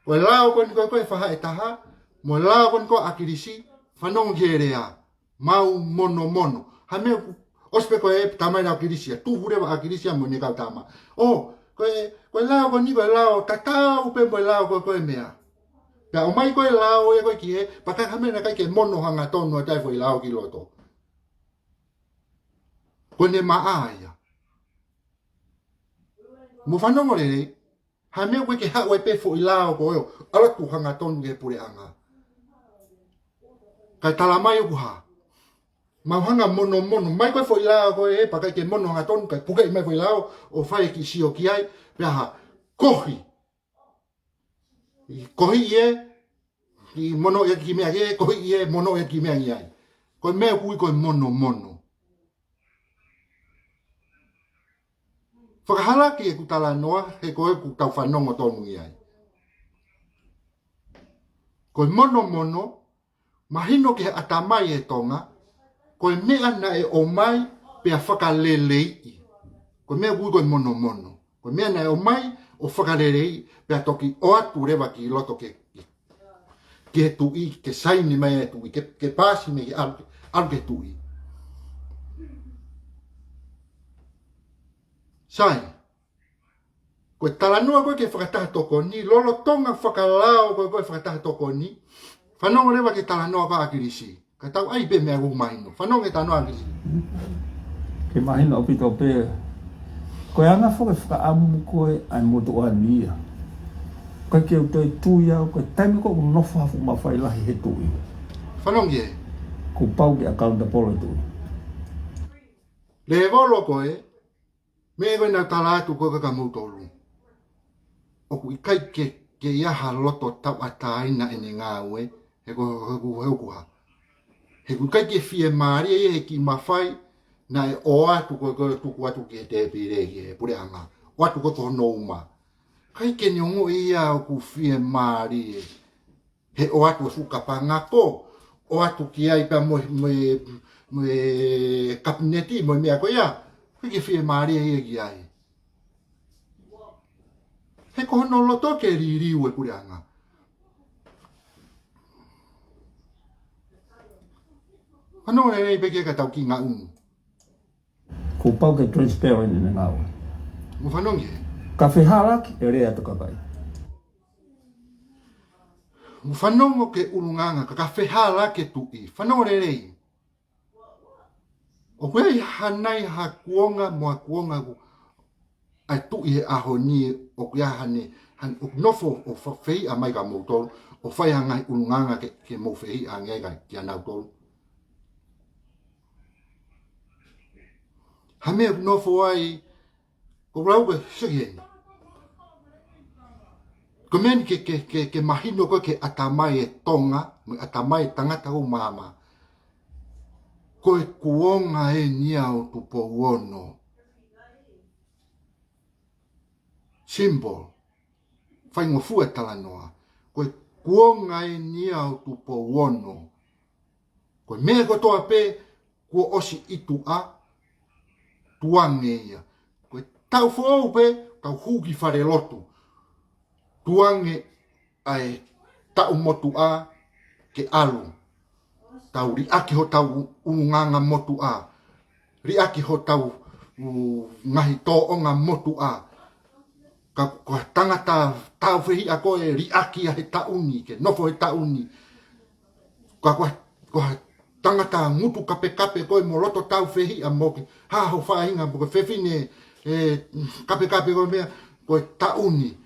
Ko e lao ko eni ko ē ʻa e faʻahi ʻe taha, mo e lao ko eni ko ē ʻa ʻAkilisi, fanongo ki he lea, mau monomono. Ha meʻa ʻoku ʻosi pē ko ē, talamai ʻe ʻAkilisi ia, tuhu leva ʻAkilisi ia mo ʻene kau tama. ʻŌ, ko e, ko e lao ko eni ko e lao tatau pē mo e lao ko ē ko ē meʻa. Pea ʻomai ko ē lao ia ko ē ki hē, pea ʻikai ha meʻa naʻe ʻikai ke mono hangatonu ʻa e foʻi lao ki loto. Ko ʻene maʻa ia. Mou fanongo lelei, ha meʻa ʻoku ʻikai ke haʻu ai pē foʻi lao ko ē ʻo ʻalu atu hangatonu ki he puleʻanga. Kae talamai ʻoku hā. Mau hanga monomono, mai ko ē foʻi lao ko ē, pea ʻikai ke mono hangatonu, kae pukeʻi mai foʻi lao, ʻo fai e kiʻi sio ki ai, pea hā, kohi. ʻI kohi ʻi he, ʻi mono ia ki meʻa ki ai, kohi ʻi he, mono ia ki meʻa ki ai. Ko e meʻa ʻoku ui ko e monomono. Fakahalaki ʻeku talanoa, he ko ʻeku tau fanongo tonu ʻi ai. Ko e monomono, mahino ki he ʻatamai ʻa e Tonga, ko e meʻa naʻe ʻomai pea fakaleleiʻi. Ko e meʻa ʻoku ui ko e monomono. Ko e meʻa naʻe ʻomai ʻo fakaleleiʻi, pea toki ʻoatu leva ki loto ke, ke, ki he tuʻi, ke saini mai e tuʻi, ke, ke paasi mai ke ʻalu, ʻalu ki he tuʻi. Sai, ko e talanoa ko ē ki he fakataha tokoni, lolotonga fakalao ko ē ko ē fakataha tokoni, fanongo leva ki he talanoa ko ē ʻa ʻAkilisi. Ka tau ʻai pē meʻa ʻoku mahino. Fanongo ki he talanoa ʻa ʻAkilisi. Ke mahino ʻaupito pē. Ko e anga foki e fakaʻamu ko ē ʻa e motuʻa ni ia. ʻIkai ke u toe tui au, ko e taimi ko ē ʻoku nofo ha fuʻu mafai lahi he tuʻi. Fanongo ki ai. Kuo pau ke accountable e tuʻi. Lēvolo ko ē, meʻa ko ē naʻa ku tala atu ko ē kia moutolu. ʻOku ʻikai ke, ke ʻi ai ha loto tauʻatāina ʻene ngāue, he ko, he ko, he ko hā. He ʻoku ʻikai ke fiemālie ia he kiʻi mafai naʻe ʻoatu ko ē ko ē tuku atu ki he tēpile ki he puleʻanga. ʻOatu ko ē ko hono uma. ʻIkai ke ne ongoʻi ia ʻoku fiemālie. He ʻoatu e fuʻu kapanga ko, ʻoatu ki ai pea mo, mo, mo e kapineti, mo e meʻa ko ia. ʻIkai ke fiemālie ia ki ai. He ko hono loto ke liliu e puleʻanga. Fanongo lelei pē ki he ka tau kiʻi ngaʻunu. Kuo pau ke transparent ʻene ngāue. Mou fanongo ki ai. Ka fehālaaki e lea ʻa e kakai. Mou fanongo ki he ʻulungaanga, ka, ka fehālaaki e tuʻi. Fanongo lelei. ʻOku ʻi ai hanai ha kuonga mo ha kuonga ʻoku ʻa e tuʻi he ʻaho ni ʻoku ʻi ai hane, hane ʻoku nofo ʻo fa-, fehiʻa mai kia moutolu, ʻo fai ha ngaahi ʻulungaanga ke, ke mou fehiʻa ange ai kia nautolu. Ha meʻa ʻoku nofo ai, ko lau ke seki heni. Ko e meʻa ni ke, ke, ke, ke mahino ko ē ki he ʻatamai e Tonga, mo e ʻatamai e tangata ʻo māmā. Ko e kuonga eni ia ʻo Tupou Ono. Simple. Faingofua e talanoa. Ko e kuonga eni ia ʻo Tupou Ono. Ko e meʻa kotoa pē kuo ʻosi ʻi tuʻa, tuange ia. Ko e taʻu foʻou pē, tau hū ki falelotu. Tuange ʻa e taʻu motuʻa ke ʻalu. Tau liʻaki hotau ʻulungaanga motuʻa. Liʻaki hotau, u, ngaahi tōʻonga motuʻa. Ka ko ha tangata tāufehiʻa ko ē liʻaki ia he taʻu ni, ke nofo he taʻu ni. Ka ko ha, ko ha tangata ngutu kapekape ko ē mo loto tāufehiʻa mo ke, ha ho faʻahinga mo ke fefine, ē, kapekape ko ē meʻa, ko e taʻu ni.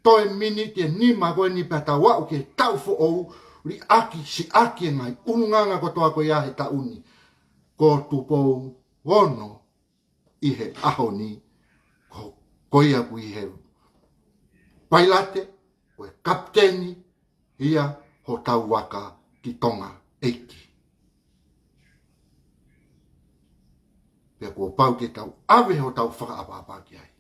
Toe miniti ʻe nima ko eni pea tau aʻu ki he taʻu foʻou, liʻaki, siʻaki e ngaahi ʻulungaanga kotoa ko ia he taʻu ni. Ko Tupou Ono ʻi he ʻaho ni, ko, ko ia ʻoku ʻi he pailate, ko e kapiteni ia hotau vaka ki Tonga ʻEiki. Pea kuo pau ke tau ʻave hotau fakaʻapaʻapa ki ai.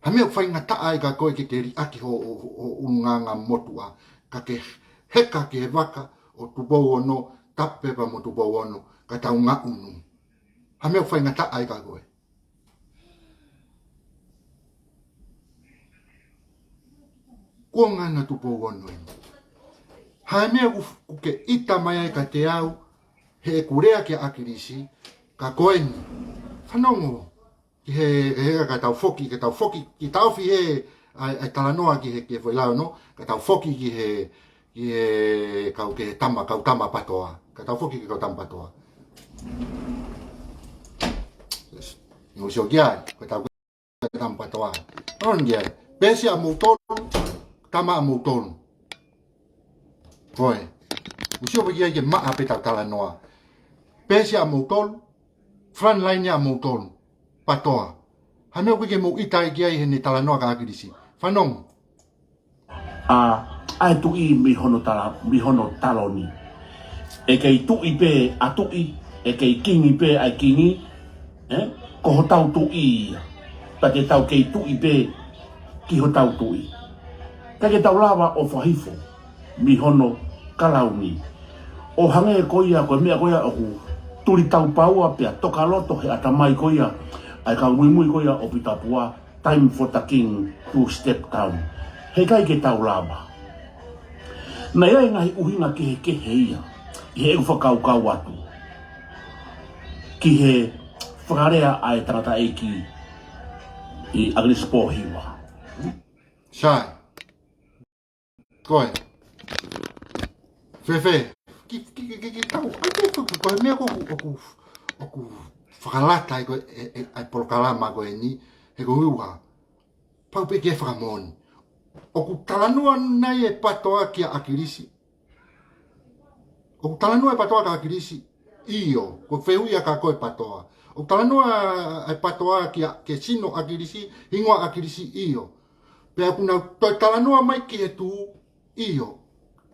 Ha meʻa ʻoku faingataʻa ai kia koe ke ke liʻaki ho, ho, ho, ho ʻulungaanga motuʻa, ka ke heka ki he vaka ʻo Tupou Ono, tapu pē pea mo Tupou Ono, ka tau ngaʻunu. Hā e meʻa ʻoku faingataʻa ai kia koe? Kuo ngana Tupou Ono eni. Hā e meʻa ʻoku, ʻoku ke ʻita mai ai kiate au, heʻeku lea kia ʻAkilisi, ka ko eni. Fanongo, ki he, he, ka tau foki, ka tau foki, ki tau fi he, ʻai, ʻai talanoa ki he, ki he foʻi lao, no? Ka tau foki ki he, ki he, kau ki he tama, kau tama PATOA. Ka tau foki ki he kau tama PATOA. Yes. Ngu sio ki ai, ko e tau tama PATOA. On ki ai. Pēsi ʻamoutolu, tama ʻamoutolu. Ko e. Ngu sio pē ki ai ke maʻa pē tau talanoa. Pēsi ʻamoutolu, frontline ʻamoutolu. PATOA. Hā e meʻa ʻoku ʻikai ke mou ʻita ai ki ai heʻene talanoa kia ʻAkilisi? Fanongo. ʻA, ʻa e tuʻi mei hono tala, mei hono taloni. ʻE kei tuʻi pē ʻa tuʻi, ʻe kei kingi pē ʻa e kingi, ē? Ko hotau tuʻi ia. Pea te tau kei tuʻi pē ki hotau tuʻi. ʻIkai ke tau lava ʻo fakahifo mei hono kalauni. ʻO hangē ko ia, ko e meʻa ko ia ʻoku tuli taupaua pea tokaloto he ʻatamai ko ia ʻa e kau muimui ko ia ʻo Pita Pua, time for the king to step down. Heʻikai ke tau lava. Naʻe ʻi ai e ngaahi ʻuhinga kehekehe ia, ʻi heʻeku fakakaukau atu ki he fakalea ʻa e tangataʻeiki ʻi ʻAkilisi Pōhiva. Sai. Ko e. Fēfē. Ki, ki, ki, ki, ki tau. ʻAi, ko, ko, ko e meʻa ko ʻoku, ʻoku, ʻoku fakalata ai ko e, e, e, ʻa e polokalama ko eni, he ko e ʻuhinga. Pau pē ke fakamoʻoni. ʻOku talanoa nai e PATOA kia ʻAkilisi? ʻOku talanoa e PATOA kia ʻAkilisi? ʻIo, ko e fehuʻi ia kia koe PATOA. ʻOku talanoa e PATOA kia, ki he sino ʻo ʻAkilisi, hingoa ʻo ʻAkilisi? ʻIo. Pea ʻoku nau toe talanoa mai ki he tuʻi? ʻIo.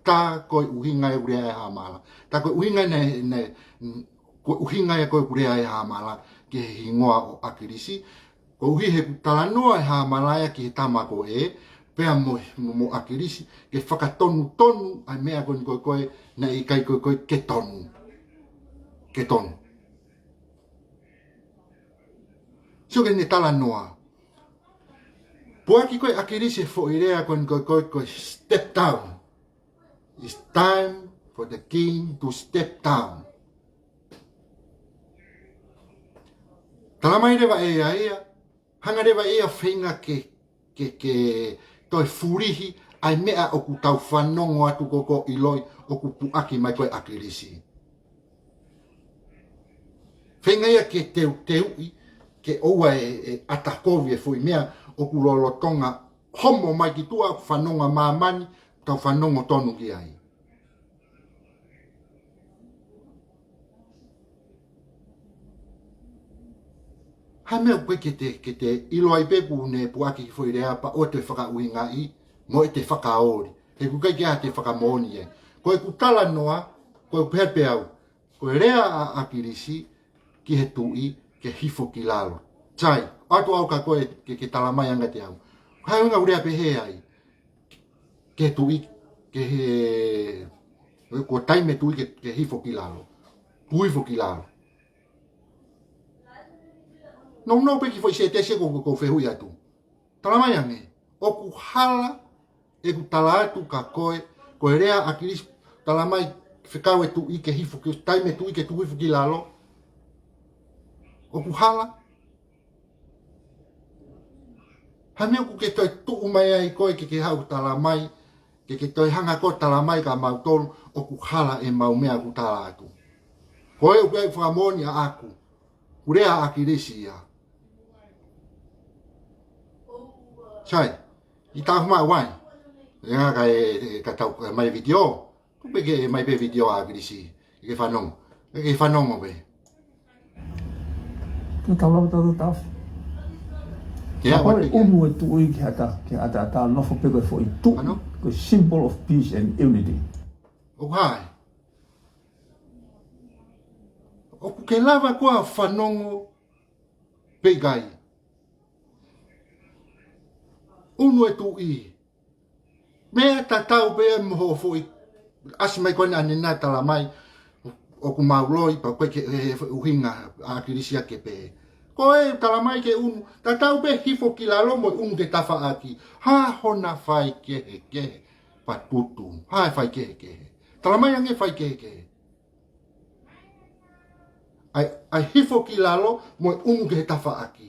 Tā ko e ʻuhinga ia ʻeku lea ʻe Hāmala. Tā ko e ʻuhinga naʻe, naʻe, ko e ʻuhinga ia ko ē ʻeku lea ʻe Hāmala ki he hingoa ʻo ʻAkilisi. Koeʻuhi he ʻoku talanoa ʻe Hāmala ia ki he tama ko ē, pea mo, mo, mo ʻAkilisi, ke fakatonutonu ʻa e meʻa ko eni ko ē, ko ē, naʻe ʻikai ko ē, ko ē, ke tonu. Ke tonu. Sio ki heʻene talanoa. Puʻaki ko ē ʻe ʻAkilisi e foʻi lea ko eni ko ē, ko ē, ko ē, step down. It's time for the king to step down. Talamai leva ʻe ia ia, hanga leva ʻe ia ʻo feinga ke, ke, ke toe fulihi ʻa e meʻa ʻoku tau fanongo atu ko ē ʻo ʻiloʻi ʻoku puʻaki mai ko ē ʻe ʻAkilisi. Feinga ia ke teuteuʻi, ke ʻoua ʻe, ʻe ʻata kovi e foʻi meʻa ʻoku lolotonga homo mai ki tuʻa, ʻoku fanongo ʻa māmani, tau fanongo tonu ki ai. Hā e meʻa ʻoku ʻikai ke te, ke te ʻilo ai pē ʻoku ne puʻaki e foʻi lea pea ʻoua te fakaʻuhingaʻi, mo ʻete fakaoli. He ʻoku ʻikai ke ʻi ai haʻate fakamoʻoni ai. Ko ʻeku talanoa, ko ʻeku pehē pē au. Ko e lea ʻa, ʻa ʻAkilisi ki he tuʻi ke hifo ki lalo. Sai, ʻoatu au kia koe ke, ke talamai ange kiate au. Hā e ʻuhinga ʻoku lea pehē ai ki he tuʻi, ki he, ko e taimi e tuʻi ke, ke hifo ki lalo. Ke hifo ki lalo. Nounou pē ki he foʻi sētesi ko, ko, ʻoku ou fehuʻi atu. Talamai ange, ʻoku hala ʻeku tala atu kia koe, ko e lea ʻa ʻAkilisi, talamai fekau e tuʻi ke hifo ki, taimi e tuʻi ke tuʻu hifo ki lalo. ʻOku hala? Hā e meʻa ʻoku ke toe tuʻu mai ai koe ke ke haʻu talamai, ke ke toe hanga koe talamai kia mautolu, ʻoku hala ʻemau meʻa ʻoku tala atu? Ko e ʻoku ʻikai fakamoʻoni ʻaʻaku, ʻoku lea ʻa ʻAkilisi ia. Sai, ʻi tau huma wai. ʻE ngā ka e, e, ka tau, e mai vitiō. Ko pē ke mai pē vitiō ʻa ʻAkilisi. Ke fanongo. Ke fanongo pē. Ke tau lau tau tau. Ke a Ka ko e wate ke. ʻUnu e tuʻi ki he ʻata, ki he ʻata, ʻata nofo pē ko e foʻi tuʻi. Ano? Ko e symbol of peace and unity. ʻOku hā e. ʻOku ke lava koe ʻo fanongo pē ʻikai. ʻUnu e tuʻi. Meʻa tatau pē ia mo hoʻo foʻi ʻasi mai ko ena ʻanenai talamai ʻoku mau loi, pea ko e ke, he, he ʻuhinga ʻa ʻAkilisi ia ke pehē. Ko e talamai ke unu, tatau pē hifo ki lalo mo e unu ki he tafaʻaki. Hā hona faikehekehe, Patutu. Hā e faikehekehe. Talamai ange faikehekehe. ʻAi, ʻai hifo ki lalo mo e unu ki he tafaʻaki.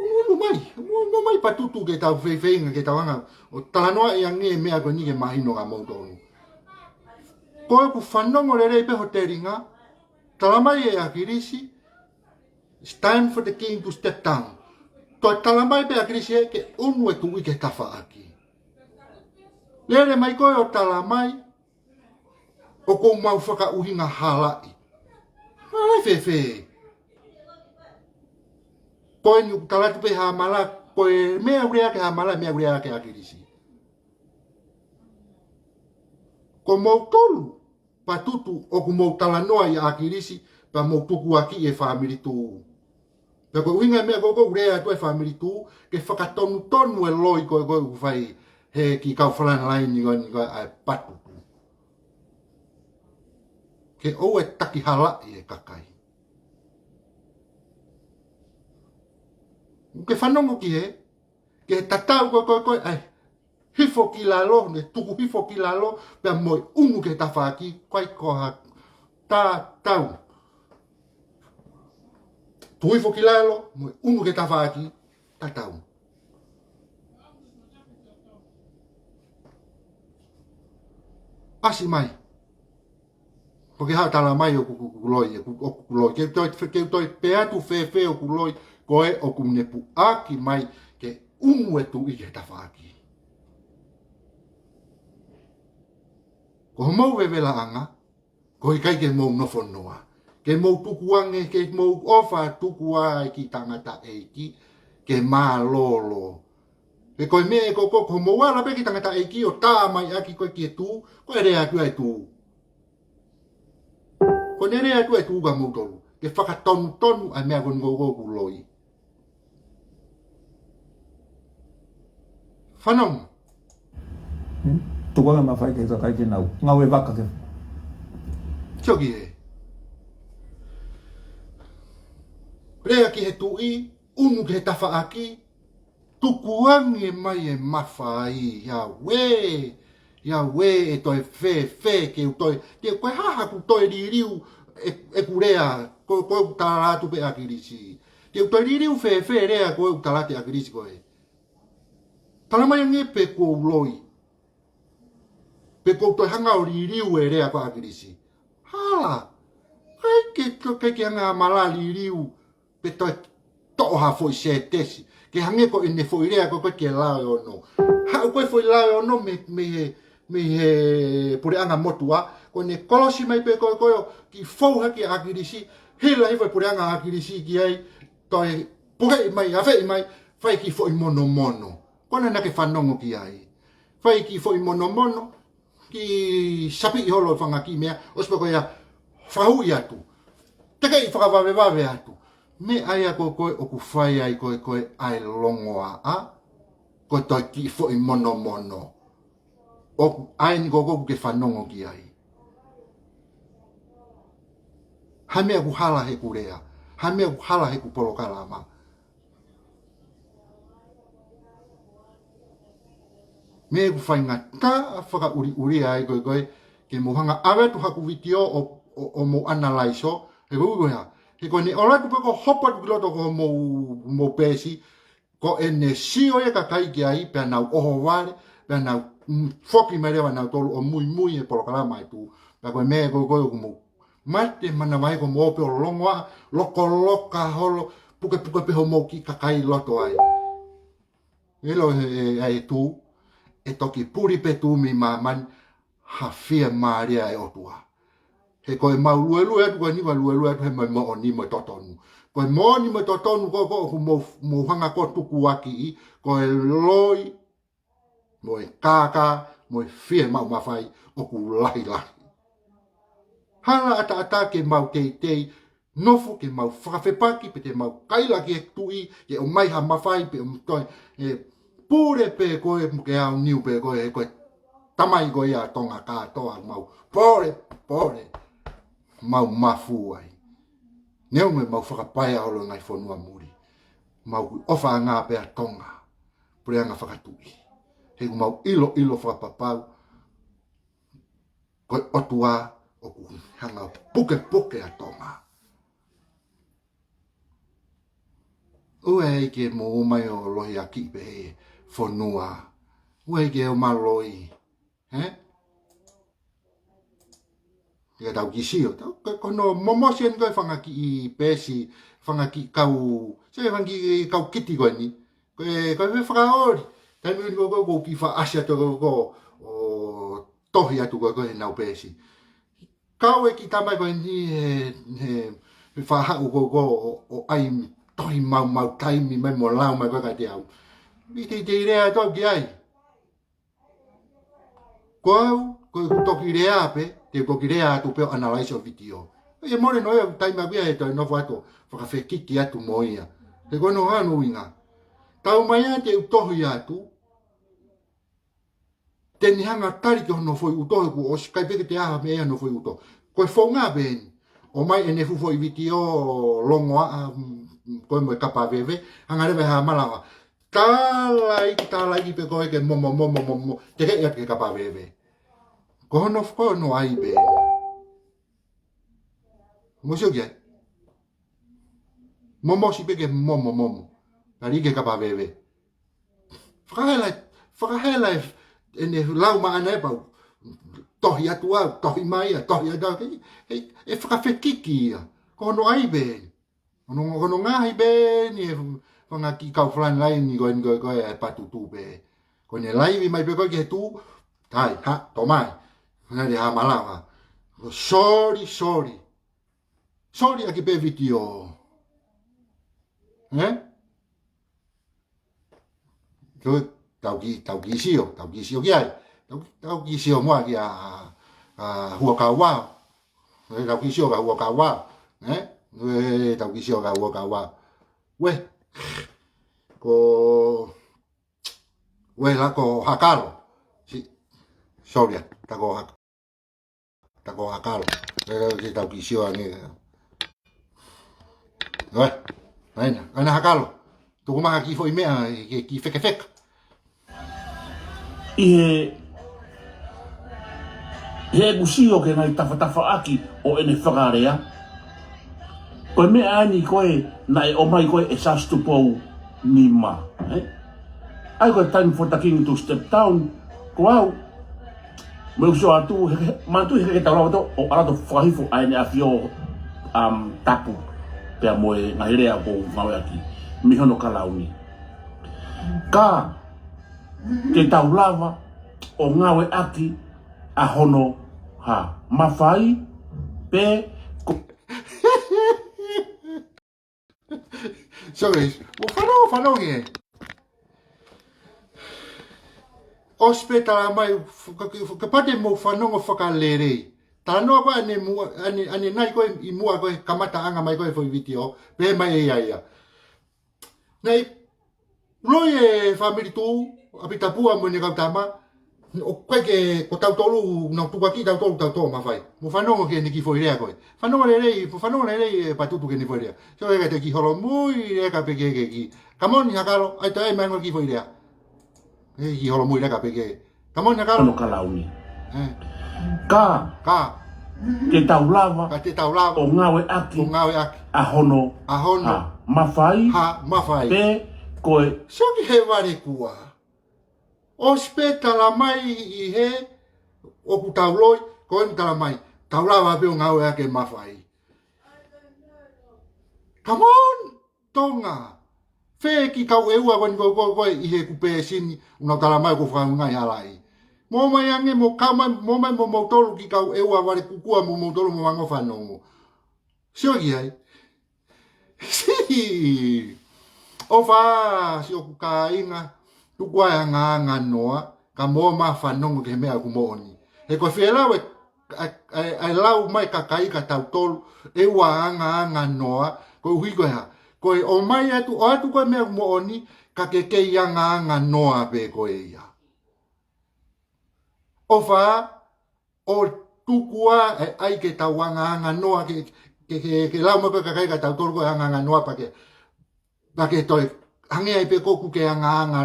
Unu mai, unu mai Patutu ke tau feifeinga ke tau anga ʻo talanoaʻi ange e meʻa ko eni ke mahino kia moutolu. Ko ʻeku fanongo lelei pē ho telinga, talamai ʻe ʻAkilisi, it's time for the king to step down. Toe talamai pē ʻAkilisi ē ke unu e tuʻi ki he tafaʻaki. Lele mai koe ʻo talamai, ʻoku mau fakaʻuhinga halaʻi. Halaʻi fēfē? Ko eni ʻoku tala atu pē ʻe Hamala, ko e meʻa ʻoku lea ki ai ʻe Hamala, meʻa ʻoku lea ki ai ʻe ʻAkilisi. Ko moutolu, Patutu, ʻoku mou talanoa ʻia ʻAkilisi, pea mou tukuakiʻi e fāmili Tū. Pea ko e ʻuhinga e meʻa ko ē ʻoku lea atu e fāmili Tū, ke fakatonutonu e loi ko ē ʻoku fai ʻe he kiʻi kau frontline ko eni ko ē ʻa e Patutu. Ke ʻoua ʻe taki halaʻi e kakai. Ke fanongo ki he, ke tatau ko ē, ko ē, ko ē, ʻai, hifo ki lalo, ne tuku hifo ki lalo, pea mo e unu ki he tafaʻaki, ko ai ko ha tatau. Tuku hifo ki lalo, mo e unu ki he tafaʻaki, tatau. ʻAsi mai. Ko ke haʻu talamai ʻoku, ʻoku, ʻoku loi, ʻoku, ʻoku loi. Ke u toe, ke u toe pehē atu fēfē ʻoku loi, ko ē ʻoku ne puʻaki mai ke unu e tuʻi ki he tafaʻaki. Ko homou vevelaʻanga, ko e ʻikai ke mou nofo noa. Ke mou tukuange, ke mou ʻofa tuku ʻa e kiʻi tangataʻeiki, ke mālōlō. He ko e meʻa ko ē ko, ko homou ala pē kiʻi tangataʻeiki ʻo tā mai ʻaki ko ē ki he Tū, ko e lea atu ʻa e Tū. Ko ʻene lea atu e Tū kia moutolu. Ke fakatonutonu ʻa e meʻa ko eni ko ē ʻoku loi. Fanongo. Tukuange mafai ki he kakai ke nau ngāue vaka ke. Sio ki he. Lea ki he tuʻi, unu ki he tafaʻaki, tukuange mai e mafai, Yahweh, Yahweh ʻe toe fēfē ke u toe, te ko e hā haʻaku toe liliu e, ʻeku lea, ko, ko ʻeku tala atu pē ʻa ʻAkilisi. Te u toe liliu fēfē lea ko ʻeku tala atu ʻa ʻAkilisi ko ē. Talamai ange pe ʻoku ou loi. Pe ʻoku ou toe hanga ʻo liliu e lea ko ē ʻa ʻAkilisi. Hala. ʻAi ke to, ke, ke hanga ʻe Hamala ʻo liliu. Pe toe toʻo ha foʻi sētesi. Ke hangē ko ʻene foʻi lea ko ē ko ē ki he Laveono. Haʻu ko ē foʻi Laveono mei, mei he, mei he puleʻanga motuʻa. Ko ʻene kolosi mai pē ko ē ko ē ʻo kiʻi fou hake ʻa ʻAkilisi. Hila hifo e puleʻanga ʻa ʻAkilisi ki ai. Toe pukeʻi mai, afeʻi mai. Fai kiʻi foʻi monomono. Ko ena naʻa ke fanongo ki ai. Fai kiʻi foʻi monomono. Kiʻi sapiʻi holo e fanga kiʻi meʻa, ʻosi pē ko ia fahuʻi atu. Tekeʻi fakavavevave atu. Meʻa ia ko ē ko ē ʻoku fai ai ko ē ko ē ʻa e longoaʻa, ko e toe kiʻi foʻi monomono. ʻOku ʻa eni ko ē ʻoku ke fanongo ki ai. Ha meʻa ʻoku hala heʻeku lea. Ha meʻa ʻoku hala heʻeku polokalama. Meʻa ʻoku faingataʻa fakaʻuliʻulia ai ko ē ko ē, ke mou hanga ʻave atu haku vitiō ʻo, ʻo, ʻo mou ʻanalaiso, he ko ʻeku ʻuhinga, he ko ʻene ʻalu atu pē ko ē hopo atu ki loto ko homou, mou peesi, ko ʻene sio e kakai ki ai, pea nau ʻohovale, pea nau, mm, foki mai leva nautolu ʻo muimui e polokalama ʻe Tū, pea ko e meʻa ko ē ko ē ʻoku mou mate manavahē ko mou pē ʻo longoaʻa, lokoloka holo, pukepuke pē homou kiʻi kakai loto ai. ʻIlo he, he, ʻa e Tū, ʻe toki puli pē Tū mei māmani, ha fiemālie ʻa e ʻOtua. He ko e mau luelue atu ko eni, mau luelue atu he mau moʻoni mo e totonu. Ko e moʻoni mo e totonu ko ē ko ē ʻoku mou, mou hanga ko ē ʻo tukuakiʻi, ko e loi, mo e kākā, mo e fiemaʻu mafai ʻoku lahilahi. Hala ʻataʻatā ke mau teitei, nofo ke mau fakafepaki, pe te mau kaila ki he tuʻi, ke ʻomai ha mafai, pe ʻomai toe, ʻe pule pē koe, mo ke aoniu pē koe, he ko e tamai koe ʻa Tonga kātoa, mau pole, pole, mau mafu ai. Neongo ʻemau fakapaea holo e ngaahi fonua muli. Mau ʻofaʻanga pē ʻa Tonga. Puleʻanga fakatuʻi. He ʻoku mau ʻiloʻilo fakapapau ko e ʻOtua ʻoku hanga ʻo pukepuke ʻa Tonga. ʻOua ʻe ʻai ke mou ō mai ʻo lohiakiʻi pē he fonua. ʻOua ʻe ʻai ke ō mai ʻo loi. Hē? Ke tau kiʻi sio. Tau, ko, ko hono momosi eni ko e fanga kiʻi peesi, fanga kiʻi kau, se fanga kiʻi kau kiti ko eni. Ko e, ko e fakaoli. Taimi ni ko, ko, ko kiʻi fakaʻasi atu ko, ko, ʻo tohi atu ko, ko ʻenau peesi. Kau e kiʻi tamai ko eni he, he, he faʻahaʻu ko, ko, ʻo, ʻo ʻai tohi maumau taimi mai mo lau mai ko kiate au. ʻIkai te, te u lea atu au ki ai. Ko au, ko ʻeku toki lea pē, te u toki lea atu pē ʻo analyze ʻo vitiō. ʻE mole noa ia taimi ʻaʻaku ia he toe nofo atu, fakafekiki atu mo ia. He ko hono ʻuhinga. Taumaiā te u tohi atu, te ne hanga tali ki hono foʻi ʻuto he kuo ʻosi kai pē ke te aha mei ai hono foʻi ʻuto. Ko e founga pē eni. ʻOmai ʻene fuʻu foʻi vitiō longoaʻa, mm, ko e mo e kapa veve, hanga leva ʻe Haʻa Malava. Tālaiki, tālaiki pē koe ke momo, momo, momo, te ke ʻia ke kapa veve. Ko hono fo, ko hono ʻai pē. Mou sio ki ai. Momosi pē ke momo, momo. Tālaiki ke kapa veve. Fakahela, fakahela e, ʻene lau maʻana ʻe pau. Tohi atu au, tohi mai ia, tohi atu au. He, he, ʻe fakafekiki ia. Ko hono ʻai pē. Hono, hono ngaahi pē eni e fanga kiʻi kau frontline ko eni ko, ko e patutu pē. Ko ʻene laivi mai pē ko e ke tu, tai, ha, tō mai. Hanga ʻe Haʻa Malava. Sorry, sorry. Sorry ʻaki pē vitiō. Ē? Ko e tau kiʻi, tau kiʻi sio, tau kiʻi sio ki ai. Tau, tau kiʻi sio muʻa kia, a, Huʻakavaʻu. Ē, tau kiʻi sio kia Huʻakavaʻu. Ē? Ē, tau kiʻi sio kia Huʻakavaʻu. Ue. Ko, ue la ko Hakalo. Si, sorry, ta ko Hak-, ta ko Hakalo. Ē, ē, ke tau kiʻi sio ange. Ue. Aina, aina Hakalo. Tuku mai ha kiʻi foʻi meʻa, ke kiʻi fekefeka. ʻI he, he ʻeku sio ki he ngaahi tafatafaʻaki ʻo ʻene fakalea. Ko e meʻa eni ko ē naʻe ʻomai ko ē ʻe Siaosi Tupou Nima, ē? ʻAi ko e time for the king to step down, ko au. Mo ʻeku sio atu, he, he, manatu he ke tau lava ʻo ʻalu ʻo fakahifo ʻa ʻEne ʻAfio, um, tapu. Pea mo e ngaahi lea ʻoku ou ngāueʻaki. Mei hono kalauni. Ka, ke tau lava ʻo ngāueʻaki ʻa hono, ha, mafai, pe, ko. Sorry, mou fanongo, fanongo ē. ʻOsi pē tala mai, f-, ka, ka, kapau te mou fanongo fakalelei. Talanoa ko ē ʻanenai muʻa, ʻane, ʻanenai ko ē ʻi muʻa ko ē kamataʻanga mai ko ē foʻi vitiō, pehē mai ʻe ia ia. Naʻe loi e fāmili Tuʻapitapua mo ʻene kau tama, ʻoku ʻikai ke ko tautolu, nau tukuakiʻi tautolu, tautolu mafai. Mou fanongo ki heʻene kiʻi foʻi lea ko ē. Fanongo lelei, fanongo lelei e patutu ki heʻene foʻi lea. So ʻe ka te kiʻi holomui leka pē ke, ke kiʻi. Come on, Hakalo, ʻai toe ʻai mai ange kiʻi foʻi lea. ʻE kiʻi holomui leka pē ke. Come on, Hakalo. Hono kalauni. Ē. Ka. Ka. Te tau lava. Ka te tau lava. ʻO ngāueʻaki. ʻO ngāueʻaki. ʻA hono. ʻA hono. Ha, mafai. Ha, mafai. Pe, ko e. Sio ki he vale kuo ʻosi pē tala mai ʻi he ʻoku tau loi, ko eni tala mai, tau lava pē ʻo ngāueʻaki e mafai. Come on, Tonga. Fē kiʻi kau ʻEua ko eni ko, ko, ko ē ʻi he kupe sini, ʻoku nau tala mai ʻoku fakaungai halaʻi. Mou ō mai ange, mou kau mai, mou ō mai mo moutolu kiʻi kau ʻEua vale kukua mo moutolu mo fanongo fanongo. Sio ki ai. Siʻi. ʻOfa, siʻoku kāinga, tuku ā e angaanga noa, ka mou ō mai ʻo fanongo ki he meʻa ʻoku moʻoni. He ko e fēlau e ʻa e, ʻa e, ʻa e lau mai kakai kia tautolu, ʻe ua angaanga noa, koeʻuhi ko e hā? Ko e ʻomai atu, ʻoatu ko e meʻa moʻoni, ka ke kei angaanga noa pē koe ia. ʻOfa, ʻo tuku ā e ʻai ke tau angaanga noa ke, ke, ke, ke lau mai ko e kakai kia tautolu ko e angaanga noa pea ke, pea ke toe hangē ai pē ko ē ʻoku ke angaanga,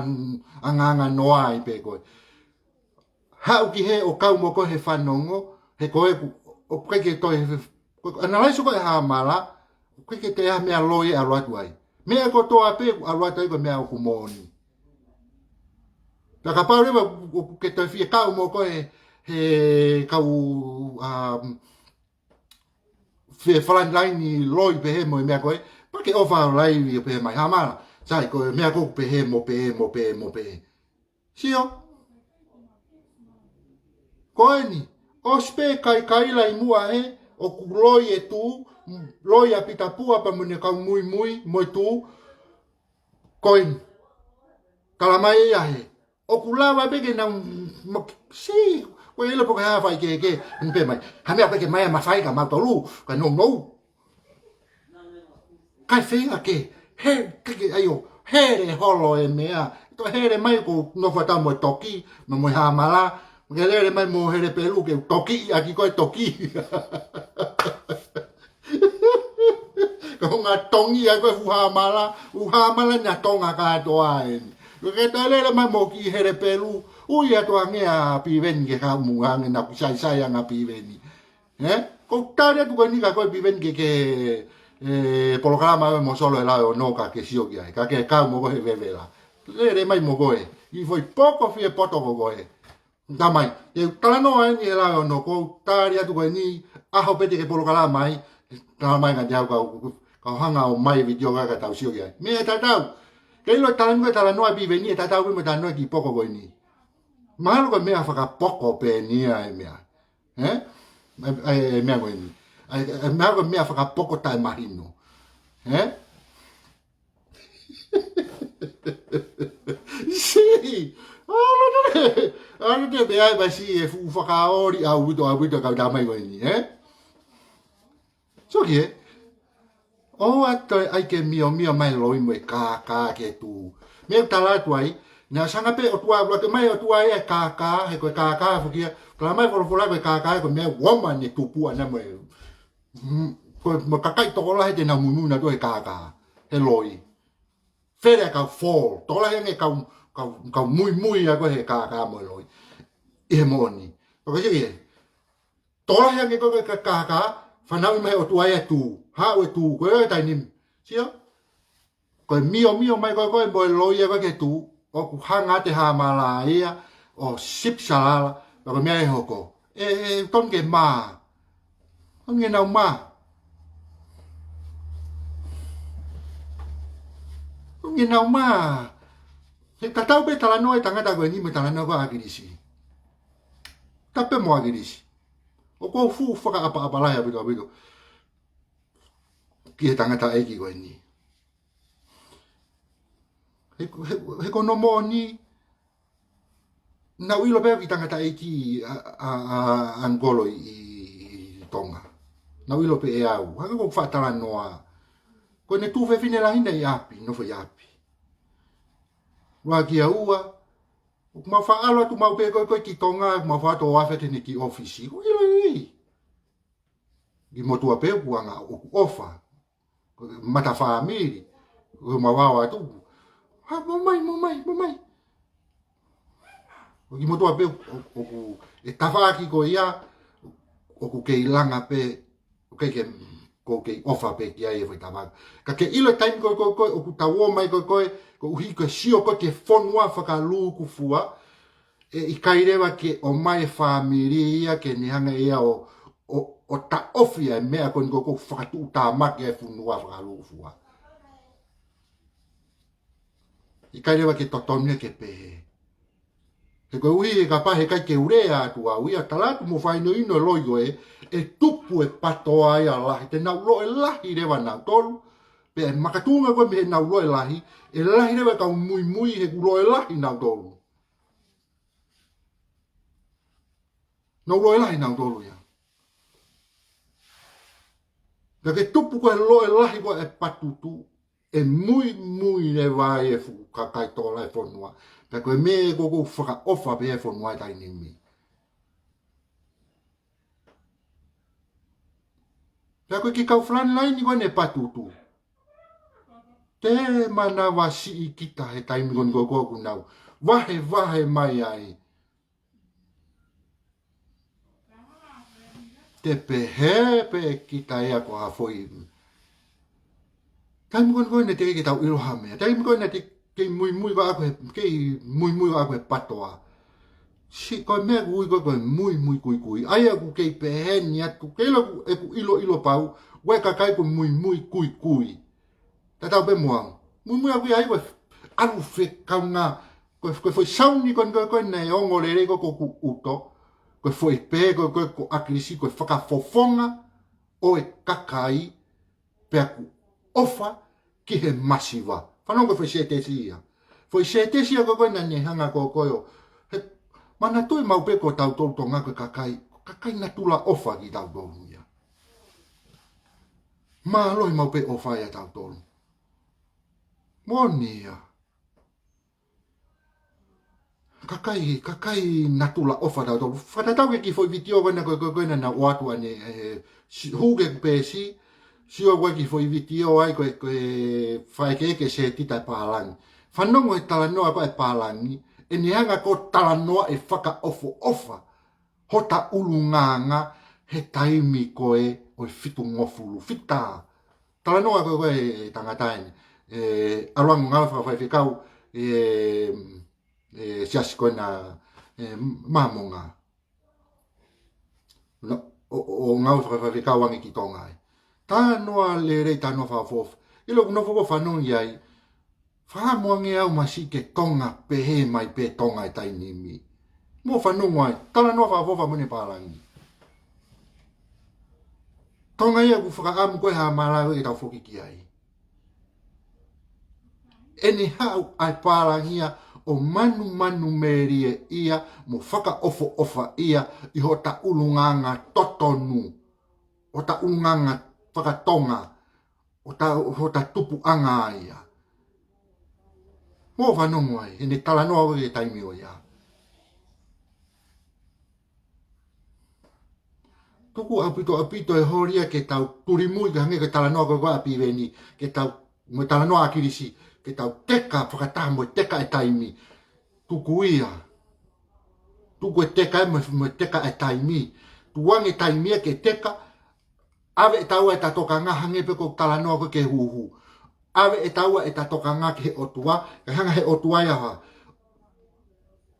angaanga noa ai pē koe. Haʻu ki hē ʻo kau mo koe he fanongo, he ko ē ʻoku, ʻoku ʻikai ke toe, he, he, ko e analyze ko ē hāmala, ʻoku ʻikai ke toe ʻi ai ha meʻa loi ʻe ʻalu atu ai. Meʻa kotoa pē ʻoku ʻalu atu ai ko e meʻa ʻoku moʻoni. Pea kapau leva ʻoku ke toe fie kau mo koe he, he kau, um, fie frontline loi pehē mo e meʻa ko ē, pea ke ʻofa laivi ʻo pehē mai, hāmala, sai, ko e meʻa ko ē ʻoku pehē mo pehē mo pehē mo pehē. Sio? Ko eni, ʻosi pē kaikaila ʻi muʻa he, ʻoku loi e Tuʻi, loi ʻa Pita Pua pea mo ʻene kau muimui mo e Tuʻi, ko eni. Tala mai ia he, ʻoku lava pē ke nau, ma-, si, ko e ʻilo pe ko e hā fai ke, ke, ni pē mai. Ha meʻa pē ke mai ʻa mafai kia mautolu, ka nounou. Kai feinga ke, he, ke, ke, ʻai ʻo hele holo e meʻa. Toe hele mai ko nofo atu mo e toki, mo, mo e hāmala. Ke lele mai mo hele pelu ke toki ʻaki ko e toki. Ko e ngaahi tongi ʻa ko e fuʻu hāmala, fuʻu hāmala naʻa Tonga kātoa eni. Ko ke toe lele mai mo kiʻi hele pelu, ui atu ange ʻa Piveni ke ka mu ange naʻa ku saisai ange ʻa Piveni. Ē? Ko u tali atu ko eni kia koe Piveni ke, ke, ē, polokalama ʻa e Mosolo he lau ʻe ono ka ke sio ki ai, ka ke kau mo koe he vevela. Lele mai mo koe, ʻi he foʻi poko fie poto ko koe. Tamai, ke u talanoa eni he lau ʻe ono, ko u tali atu ko eni, ʻaho pē te ke polokalama ai, talamai kia au kau, kau hanga ʻo ʻomai e vitiō ka, ka tau sio ki ai. Meʻa tatau, ke ʻilo e talanoa, talanoa ʻa Piveni, ʻe tatau pē mo e talanoa ki he poko ko eni. Mahalo ko e meʻa fakapoko pē eni ʻa e meʻa. Ē? ʻA e, ʻa e, ʻa e meʻa ko eni. ʻA e, ʻa e meʻa ko e meʻa fakapoko taʻemahino. Ē? Sī! ʻAlu te, ʻalu te meʻa ʻe masi e fuʻu fakaoli ʻaupito, ʻaupito kau tamai ko eni, ē? Sio ki he, ʻoua toe ʻai ke miomio mai loi mo e kākā ki he Tuʻi. Meʻa ʻoku tala atu ai, naʻe ʻosi hanga pē ʻOtua, ʻoua te mai ʻOtua ia e kākā, he ko e kākā foki ia, tala mai folofola ko e kākā, ko e meʻa ʻoku ʻomai ʻene tupu ʻana mo e, mm, ko e, mo e kakai tokolahi te nau muimui nautolu he kākā, he loi. Fele ʻa e kau fool, tokolahi ange kau, kau, kau muimui ʻa ko ē he kākā mo e loi. ʻI he moʻoni. Pea ko e sio ki he, tokolahi ange ko ē ka, ka, ka, fanauʻi mai ʻOtua ia e Tuʻi. Haʻu e Tuʻi, ko e ʻo e taimi ni. Sio? Ko e miomio mai ko ē, ko ē mo e loi ʻa ko ē ki he Tuʻi, ʻoku hanga ʻe he hāmala ia ʻo sip salala, pea ko e meʻa ʻe hoko. ʻE, ʻe, tonu ke mā. Tonu ke nau mā. Tonu ke nau mā. He tatau pē talanoa e tangata ko eni mo e talanoa ko ē ʻa ʻAkilisi. Tatau pē mo ʻAkilisi. ʻOku ou fuʻu fakaʻapaʻapa lahi ʻaupito, ʻaupito ki he tangataʻeiki ko eni. He, he, he ko hono moʻoni, naʻa ku ʻilo pē au ki he tangataʻeiki ʻa, ʻa, ʻa, ʻa Ngolo ʻi, ʻi Tonga. Naʻa ku ʻilo pē ʻe au. Hangē ko e faʻa talanoa. Ko ʻene tuofefine lahi naʻe ʻi ʻapi, nofo ʻi ʻapi. Ua ki a ua, ʻoku mau faʻa ʻalu atu mau pē ko ē, ko ē ki Tonga, ʻoku mau faʻa ʻalu atu ʻo afe atu ʻene kiʻi ʻōfisi. Ko e ʻilo ʻi. Ki motuʻa pē ʻoku anga ʻoku ʻofa. Ko e mata fāmili. Ko e mau ʻalu atu. Ha, mou mai, mou mai, mou mai. Ko e ki motuʻa pē ʻoku, ʻoku, ʻe tafaʻaki ko ia, ʻoku kei langa pē, ʻoku kei ke, ʻoku kei ʻofa pē ki ai e foʻi tafaʻaki. Ka ke ʻilo e taimi ko ē, ko ē, ko ē, ʻoku tau ō mai ko ē, ko ē, koeʻuhi ko e sio ko ē ki he fonua fakalūkufua, ʻe ʻikai leva ke ʻomai e fāmili ia ke ne hanga ia ʻo, ʻo, ʻo taʻofi ʻa e meʻa ko eni ko ē ʻoku fakatuʻutāmaki ʻa e fonua fakalūkufua. ʻIkai leva ke totonu ia ke pehē. He koeʻuhi he kapau he ʻikai ke u lea atu au ia, tala atu mo fai ʻa e ʻino e loi ko ē, ʻe tupu e patoa ia lahi, te nau loʻe lahi leva nautolu, pea ʻe makatuʻunga ko ē mei he nau loʻe lahi, ʻe lahi leva e kau muimui he ʻoku loʻe lahi nautolu. Nau loʻe lahi nautolu ia. Pea ke tupu ko e loʻe lahi ko ē ʻa e patutu, ʻe muimui leva ai e fuʻu kakai tō lahi e fonua. Pea ko e meʻa ko ē ʻoku fakaʻofa pē ʻe he fonua he taimi ni. Pea ko e kiʻi kau frontline ko eni e patutu, te manavasiʻi kita he taimi ko eni ko ē ʻoku nau vahevahe mai ai. Te pehē pē kita ia ko ha foʻi. Taimi ko eni ko ē naʻe teʻeki ke tau ʻilo ha meʻa. Taimi ko ē naʻe teʻeki ke muimui ko ē ʻaʻaku he, ke muimui ko ē ʻaʻaku he patoa. Siʻi ko e meʻa ʻoku ui ko ē ko e muimui kuikui. ʻA ia ʻoku kei pehē ni atu, ke ʻilo ʻeku, ʻeku ʻiloʻilo pau, ʻoku ʻi ai e kakai ko e muimui kuikui. Tatau pē mo au. Muimui ʻaʻaku ia ai ko e ʻalu fekau ngā, ko e, ko e foʻi sauni ko eni ko ē, ko eni naʻe ongo lelei ko ē ko ʻeku ʻuto. Ko e foʻi pē ko ē ko ē ko ʻAkilisi, ko e fakafofonga ʻo e kakai, pea ʻoku ʻofa ki he masiva. Fanongo ki he foʻi sētesi ia. Foʻi sētesi ia ko ē ko ē naʻa ne hanga ko ē ko ē ʻo, he, manatuʻi maʻu pē ko tautolu Tonga ko e kakai, kakai natula ʻofa kitautolu ia. Mālohi maʻu pē ʻofa ia tautolu. Moʻoni ia. Kakai, kakai natula ʻofa tautolu. Fakatatau ki he kiʻi foʻi vitiō ko ena ko ē, ko ē, ko ena naʻa ku ʻoatu ʻanenai, ē, si-, hū ki he peesi, sio ko ē ki he foʻi vitiō ai ko ē, ko e fakaʻekeʻeke ʻe Setita e pālangi. Fanongo he talanoa ko ē ʻa e pālangi, ʻene hanga ko ē ʻo talanoa ʻe fakaʻofoʻofa hota ʻulungaanga he taimi ko ē ʻo e fitungofulu, fitu tā. Talanoa ko ē ko ē ʻa e tangata eni, ē, ʻalu ange ʻo ngāue fakafaifekau, ē, ē, siasi ko ena, ē, Māmonga. Na, ʻo, ʻo, ʻo ngāue fakafaifekau ange ki Tonga ai. Talanoa lelei, talanoa fakaʻofoʻofa. ʻIlo ʻoku nofo ko ē ʻo fanongo ai, fakaʻamu ange au masiʻi ke Tonga, pehē mai pē Tonga he taimi ni. Mou fanongo ai, talanoa fakaʻofoʻofa mo ʻene pālangi. Tonga ia ʻoku fakaʻamu ko ē ha malanga ke tau foki ki ai. ʻEne haʻu ʻa e pālangi ia ʻo manumanumelie ia mo fakaʻofoʻofa ia ʻi hota ʻulungaanga totonu, hota ʻulungaanga fakatonga, hota, hota tupuʻanga ia. Mou fanongo ai, ʻene talanoa ko ē he taimi ʻo ia. Tuku ʻaupito ʻaupito e holi ia ke tau tulimui, ka hangē ko e talanoa ko ē ʻa Piveni, ke tau, mo e talanoa ʻa ʻAkilisi, ke tau teka fakataha mo e teka e taimi. Tuku ia. Tuku e teka ē mo, mo e teka e taimi. Tuku ange e taimi ia ke teka, ʻave ʻe taua ʻeta tokanga hangē pē ko e talanoa ko ē ki he huhu. ʻAve ʻe taua ʻeta tokanga ki he ʻOtua, kae hanga he ʻOtua ia ʻo hā.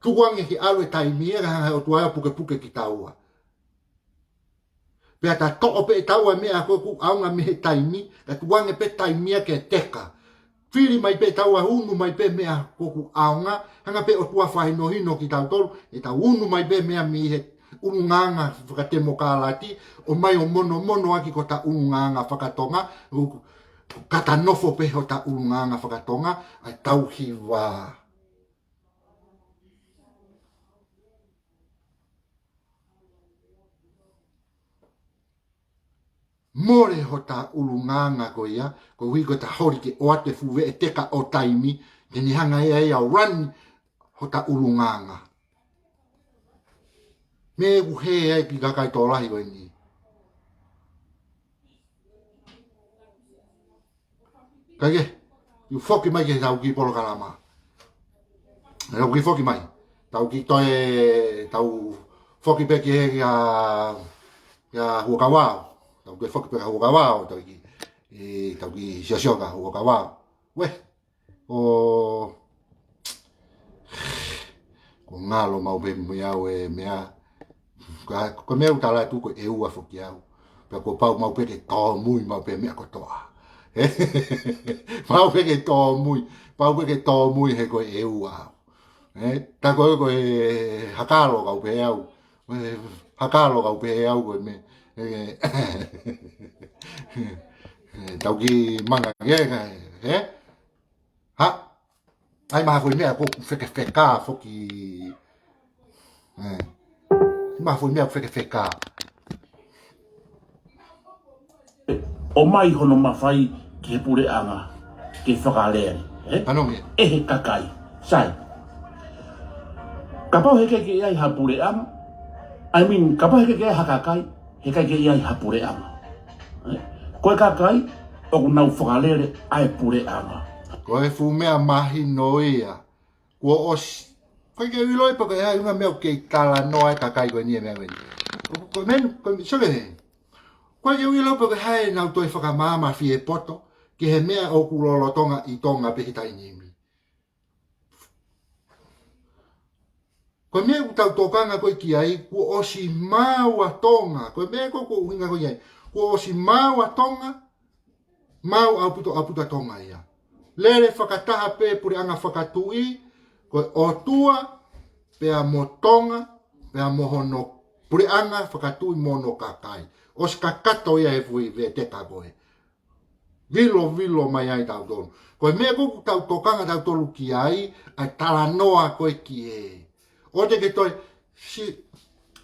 Tuku ange ke ʻalu e taimi ia, kae hanga he ʻOtua ia ʻo pukepuke kitaua. Pea ta toʻo pē ʻe taua e meʻa ko ē ʻoku ʻaonga mei he taimi, kae tuku ange pē taimi ia ke teka. Fili mai pē ʻe taua, unu mai pē meʻa ko ē ʻoku ʻaonga, hanga pē ʻOtua ʻo fakahinohino kitautolu, ʻe tau unu mai pē meʻa mei he ʻulungaanga fakatemokalati, ʻomai ʻo monomono ʻaki ko ʻeta ʻulungaanga fakatonga, ʻo, ka ta nofo pē hota ʻulungaanga fakatonga, ʻa e tauhi vā. Mole hota ʻulungaanga ko ia, koeʻuhi ko ʻeta holi ke ʻoatu e fuʻu veʻe teka ʻo taimi, te ne hanga ʻe ia ʻo run hota ʻulungaanga. Meʻa ʻoku hē ai e kiʻi kakai tō lahi ko eni. Kae ke, ʻoku foki mai ki heʻetau kiʻi polokalama. Tau kiʻi foki mai. Tau kiʻi toe, tau foki pē ki he, kia, kia Huʻakavaʻao. Tau kiʻi foki pē kia Huʻakavaʻao, tau kiʻi, ē, tau kiʻi siosio kia Huʻakavaʻao. Uē, ʻo, ʻoku ngalo maʻu pē mo au e meʻa. Ka, ko e meʻa ʻoku tala atu ko e ʻEua foki au. Pea kuo pau maʻu pē ke tōmui maʻu pē meʻa kotoa. Pau pē ke tōmui, pau pē ke tōmui he ko e ʻEua au. Ē, tā ko ē ko e hakalo kau pē au. Ē, hakalo kau pē au ko e meʻa. Ē, ē, tau kiʻi manga ke, ē? Ha? ʻAi maha foʻi meʻa ʻoku fekefeka foki. Ē. Maha foʻi meʻa ʻoku fekefeka. ʻomai hono mafai ki he puleʻanga ke fakalele, ē? Ano mea. ʻE he kakai. Sai. Kapau heʻikai ke ʻi ai ha puleʻanga, I mean, kapau heʻikai ke ʻi ai ha kakai, heʻikai ke ʻi ai ha puleʻanga. Ē? Ko e kakai, ʻoku nau fakalele ʻa e puleʻanga. Ko e fuʻu meʻa mahino ia. Kuo ʻosi. ʻIkai ke u ʻiloʻi pe ko e hā e ʻuhinga meʻa ʻoku kei talanoa ai e kakai ko eni e meʻa ko eni. Ko, ko men, ko, sole he. ʻIkai ke u ʻiloʻi pe ko e hā ʻenau toe fakamaama fie poto, ki he meʻa ʻoku lolotonga ʻi Tonga pē he taimi ni. Ko e meʻa ʻoku tau tokanga ko ē ki ai, kuo ʻosi maau ʻa Tonga. Ko e meʻa ko ē ʻoku ou ʻuhinga ko ē ki ai. Kuo ʻosi maau ʻa Tonga, maau ʻaupito, ʻaupito ʻa Tonga ia. Lele fakataha pē puleʻanga fakatuʻi, ko e ʻOtua, pea mo Tonga, pea mo hono puleʻanga fakatuʻi mo hono kakai. ʻOsi kakato ia he fuʻu veteka ko ē. Vilo, vilo mai ai tautolu. Ko e meʻa ko ē ʻoku tau tokanga tautolu ki ai, ʻa e talanoa ko ē ki he. ʻOua te ke toe, si,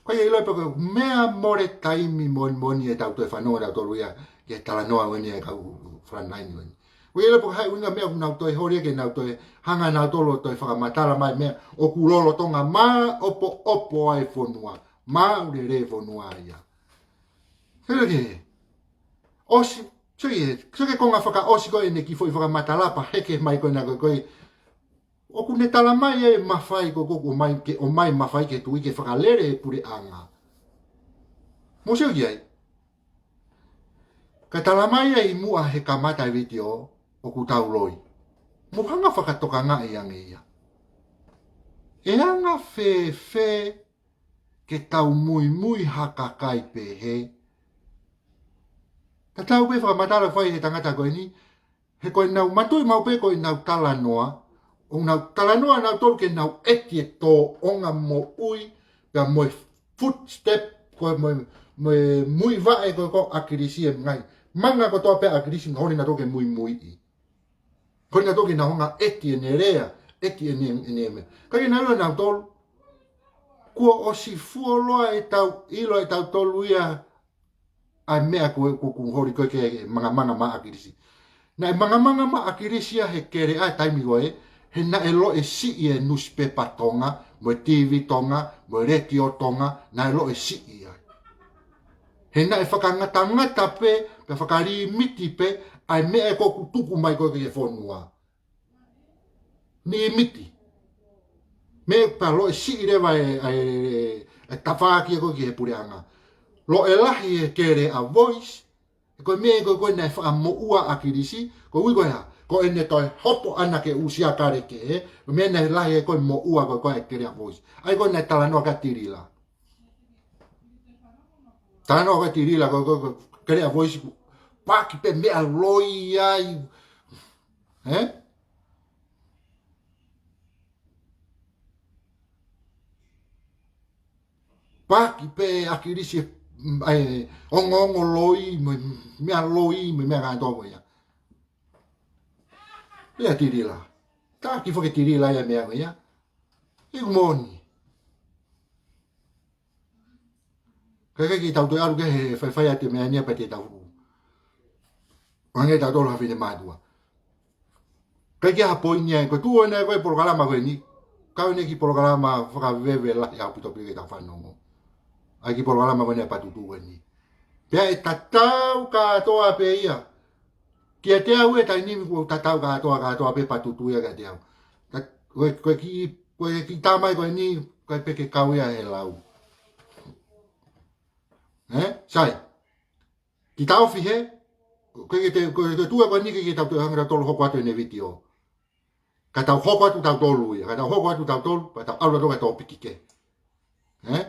ʻikai ke u ʻiloʻi pe ko e meʻa mole taimi moʻoni moʻoni ʻetau toe fanongo tautolu ia, ki he talanoa ko eni ʻa e kau frontline ko eni. ʻIkai ke u ʻiloʻi pe ko e hā e ʻuhinga meʻa ʻoku nau toe holi ke nau toe hanga nautolu ʻo toe fakamatala mai e meʻa ʻoku lolotonga maʻopoʻopo ai e fonua, maʻulele e fonua ia. Sio ki he. ʻOsi, sio ki he, sio ki he konga fakaʻosi ko ē ʻene kiʻi foʻi fakamatala pea heke mai ko ena ko ē ko ē. ʻOku ne talamai e mafai ko ē ʻoku ʻomai ke, ʻomai mafai ke tuʻi ke fakalele e puleʻanga. Mou sio ki ai. Ka talamai ia ʻi muʻa he kamata e vitiō ʻoku tau loi. Mou hanga fakatokangaʻi ange ia. ʻE anga fēfē ke tau muimui ha kakai pehē. Tatau pē fakamatala fai he tangata ko eni, he ko ʻenau manatuʻi maʻu pē ko ʻenau talanoa, ʻoku nau talanoa nautolu ke nau ʻeti e tōʻonga moʻui, pea mo e footstep, ko e mo e, mo e muivaʻe ko ē ʻa ʻAkilisi e ngaahi manga kotoa pē ʻa ʻAkilisi, holi nautolu ke muimuiʻi. Ko ena toki nau hanga ʻeti ʻene lea, ʻeti ʻene, ʻene meʻa. Ka ke nau ʻilo nautolu, kuo ʻosi fuoloa ʻetau ʻilo ʻe tautolu ia ʻa e meʻa ko ē ʻoku, ʻoku holi ko ē ke mangamanga maʻa ʻAkilisi. Naʻe mangamanga maʻa ʻAkilisi ia he kele ʻa e taimi ko ē, he naʻe loʻe siʻi e nusipepa Tonga, mo e TV Tonga, mo e letiō Tonga, naʻe loʻe siʻi ai. He naʻe fakangatangata pē, pea fakalīmiti pē, ʻa e meʻa ko ē ʻoku tuku mai ko ē ki he fonua. Līmiti. Meʻa pea loʻe siʻi leva e, e, e, e tafaʻaki ko ē ki he puleʻanga. Loʻe lahi e kele ʻa Voice, ko e meʻa ko ē ko ē naʻe faʻa moʻua ʻa ʻAkilisi, ko e ui ko ē hā, ko ʻene toe hopo ʻana ke ʻusia kale kehe, ko e meʻa naʻe lahi ai ko ē moʻua ko ē ko ē e kele ʻa Voice. ʻA ia ko ē naʻe talanoa ki ai Tilila. Talanoa ki ai Tilila, ko, ko, ko, kele ʻa Voice ʻoku paaki pē meʻa loi ai. Ē? Paaki pē ʻa ʻAkilisi, mm, ʻa e ongoongo loi, mo e meʻa loi, mo e meʻa kātoa ko ia. Lea Tilila. Taki foki Tilila ia meʻa ko ia. ʻIo moʻoni. Kae kehe ke tau toe ʻalu ki he faifai ʻa e meʻa ni pea te tau. Ange tautolu ha fine mātuʻa. ʻIkai ke ʻi ai ha poini ai, ko e tuʻu ena ko e polokalama ko eni. Kau eni ki he polokalama fakaveve lahi ʻaupito pē ke tau fanongo. ʻA e kiʻi polokalama ko eni ʻa Patutu ko eni. Pea ʻe tatau kātoa pē ia. Kiate au e taimi ni kuo tatau kātoa, kātoa pē Patutu ia kiate au. Ka, ko e, ko e kiʻi, ko e kiʻi tā mai ko eni, ko e pē ke kau ia he lau. Ē? Sai. Kiʻi taʻofi hē, ko e te, ko e te tuʻu ko eni ke, ke tau toe hanga tautolu hoko atu ʻene vitiō. Ka tau hoko atu tautolu ia, ka tau hoko atu tautolu, ka tau ʻalu atu ka tau piki ke. Ē?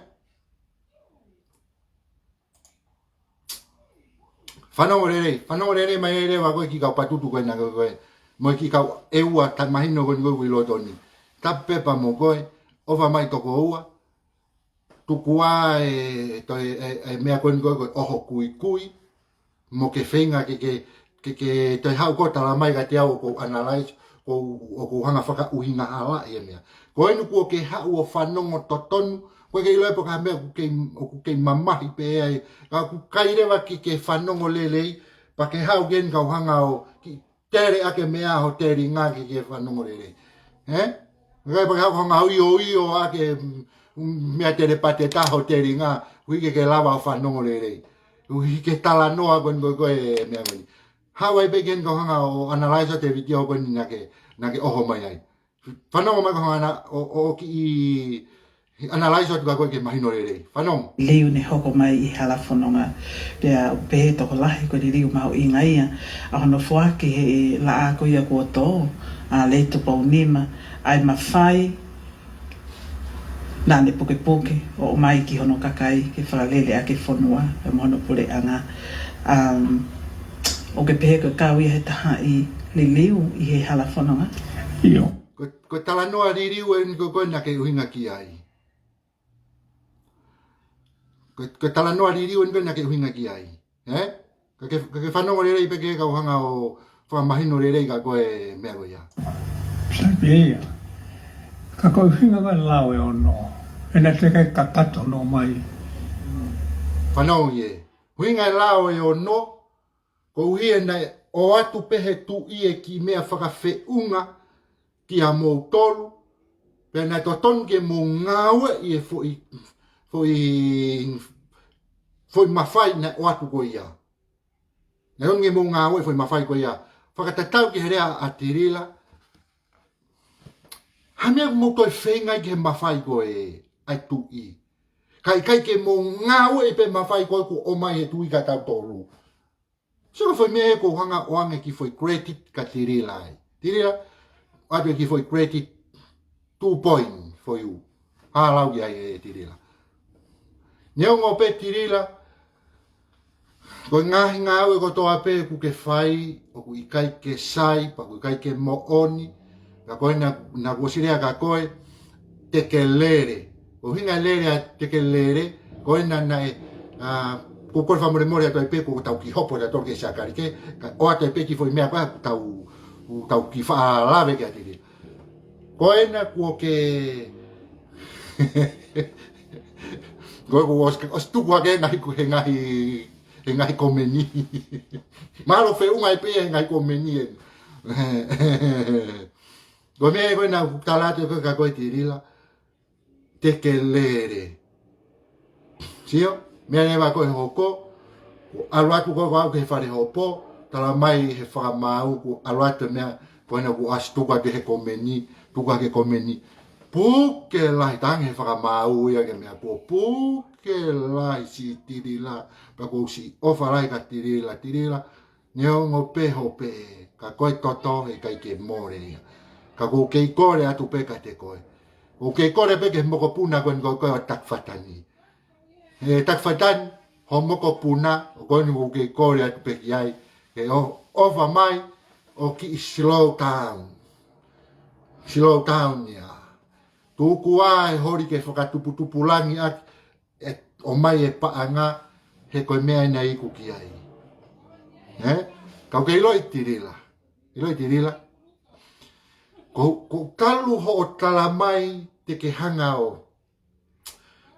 Fanongo lelei, fanongo lelei mai lelei ʻa koe ki he kau Patutu ko ena ko ē, mo e kiʻi kau ʻEua, tā mahino ko eni ko e ʻi loto ni. Tapu pē pea mo koe, ʻofa mai tokoua, tuku ā e, toe, e, e meʻa ko eni ko ē, ko e ʻoho kuikui, mo ke feinga ke, ke, ke, ke toe haʻu koe ʻo tala mai kiate au ʻoku ou analyze, ʻoku ou, ʻoku ou hanga fakaʻuhinga hala ʻi he meʻa. Ko eni kuo ke haʻu ʻo fanongo totonu, ʻoku ke ʻilo pe ko e hā e meʻa ʻoku kei, ʻoku kei mamahi pē ai, ka ʻoku ʻikai leva ke ke fanongo lelei, Pea ke haʻu ke ni kau hanga ʻo kiʻi tele ʻaki e meʻa ho telinga ke ke fanongo lelei. Ē? Kae pea ke haʻu hanga ʻo ʻio ʻio ʻaki e, mm, meʻa telepathy ʻa ho telinga, ʻuhi ke ke lava ʻo fanongo lelei. ʻUhi ke talanoa ko eni ko e, ko e meʻa ko eni. Haʻu ai pē ke ni kau hanga ʻo analyze ʻa e vitiō ko eni naʻa ke, naʻa ke ʻoho mai ai. Fanongo mai ko hangana ʻo, ʻo, ʻo kiʻi analyze atu kia koe ke mahino lelei. Fanongo. Liliu ne hoko mai ʻi Halafononga. Pea ʻoku pehē tokolahi ko e liliu mahuʻinga ia. ʻA hono foaki he laʻā ko ia kuo tō, ʻa Letupounima, ʻa e mafai naʻa ne pukepuke ʻo ʻomai ki hono kakai ke fakalele ʻaki e fonua, ē, mo hono puleʻanga. Um, ʻoku ke pehē ko e kau ia he taha ʻi liliu ʻi he Halafononga? ʻIo. Ko, ko e talanoa liliu eni ko, ko ē naʻa ke ʻuhinga ki ai. Ko, ko e talanoa liliu eni ko ē naʻa ke ʻuhinga ki ai. Ē? Ka ke, ka ke fanongo lelei pē ke kau hanga ʻo fakamahino lelei kia koe e meʻa ko ia. Sai pē ia. Ka ko e ʻuhinga ko e lao ʻe ono. ʻE naʻe teʻeki ai kakato hono ʻomai. Fanongo ē. ʻUhinga e lao ʻe ono, koeʻuhi ʻe naʻe ʻoatu pē he tuʻi e kiʻi meʻa fakafeʻunga kiate kimoutolu, pea naʻe totonu ke mou ngāueʻi e foʻi, foʻi, foʻi mafai naʻe ʻoatu ko ia. Naʻe totonu ke mou ngāueʻi e foʻi mafai ko ia. Fakatatau ki he lea ʻa Tilila. Ha meʻa ʻoku mou toe feinga ai ki he mafai ko ē ʻa e tuʻi. Ka ʻikai ke mou ngāueʻi pē mafai ko ē kuo ʻomai he tuʻi kia tautolu. So ko e foʻi meʻa ē ʻoku ou hanga ʻo ʻoange e kiʻi foʻi credit kia Tilila ai. Tilila, ʻoatu e kiʻi foʻi credit two point for you. Hālau ki ai ē Tilila. Neongo pē Tilila, ko e ngaahi ngāue kotoa pē ʻoku ke fai, ʻoku ʻikai ke sai, pea ʻoku ʻikai ke moʻoni, ka ko ena naʻa ku ʻosi lea kia koe, te ke lele. Ko e ʻuhinga e lele ʻa te ke lele, ko ena naʻe, ʻa, ko e kole fakamolemole atu ai pē, ko ʻetau kiʻi hopo ʻatautolu ki he siakali ke, kae ʻoatu ai pē e kiʻi foʻi meʻa ko ē, tau, tau kiʻi faʻa lave ki ai Tilila. Ko ena kuo ke, ko ē kuo ʻosi, ʻosi tuku ʻaki e ngaahi, he ngaahi, he ngaahi komeni. Mahalo feʻunga ai pē he ngaahi komeni ē. Ko e meʻa ko ē naʻa ku tala atu ko ē kia koe Tilila, te ke lele. Sio, meʻa leva ko ē hoko, kuo ʻalu atu ko ē ko au ki he fale hopo, tala mai he fakamaau, kuo ʻalu atu e meʻa, ko ena kuo ʻosi tuku atu he komeni, tuku ʻaki e komeni. Puke lahi, tangi he fakamaau ia ki he meʻa ko ē, puke lahi siʻi Tilila, pea ʻoku ou siʻi ʻofa lahi kia Tilila, Tilila, neongo pē hoʻo pehē, ka ko e toto heʻikai ke mole ia. Ka ʻoku ou kei kole atu pē kiate koe. ʻOku ou kei kole pē ki he mokopuna ko eni ko ē ʻo Takifatani. He Takifatani, hoʻo mokopuna, ʻo ko eni ʻoku ou kei kole atu pē ki ai, ke ʻo, ʻofa mai, ʻo kiʻi slow down. Slow down ia. Tuku ā e holi ke fakatuputupulangi ʻaki, ʻe ʻomai e paʻanga he ko e meʻa ena ʻoku ke ʻi ai. Ē? Ka ʻoku ke ʻiloʻi Tilila. ʻIloʻi Tilila. Ko, ko e talu hoʻo tala mai te ke hanga ʻo,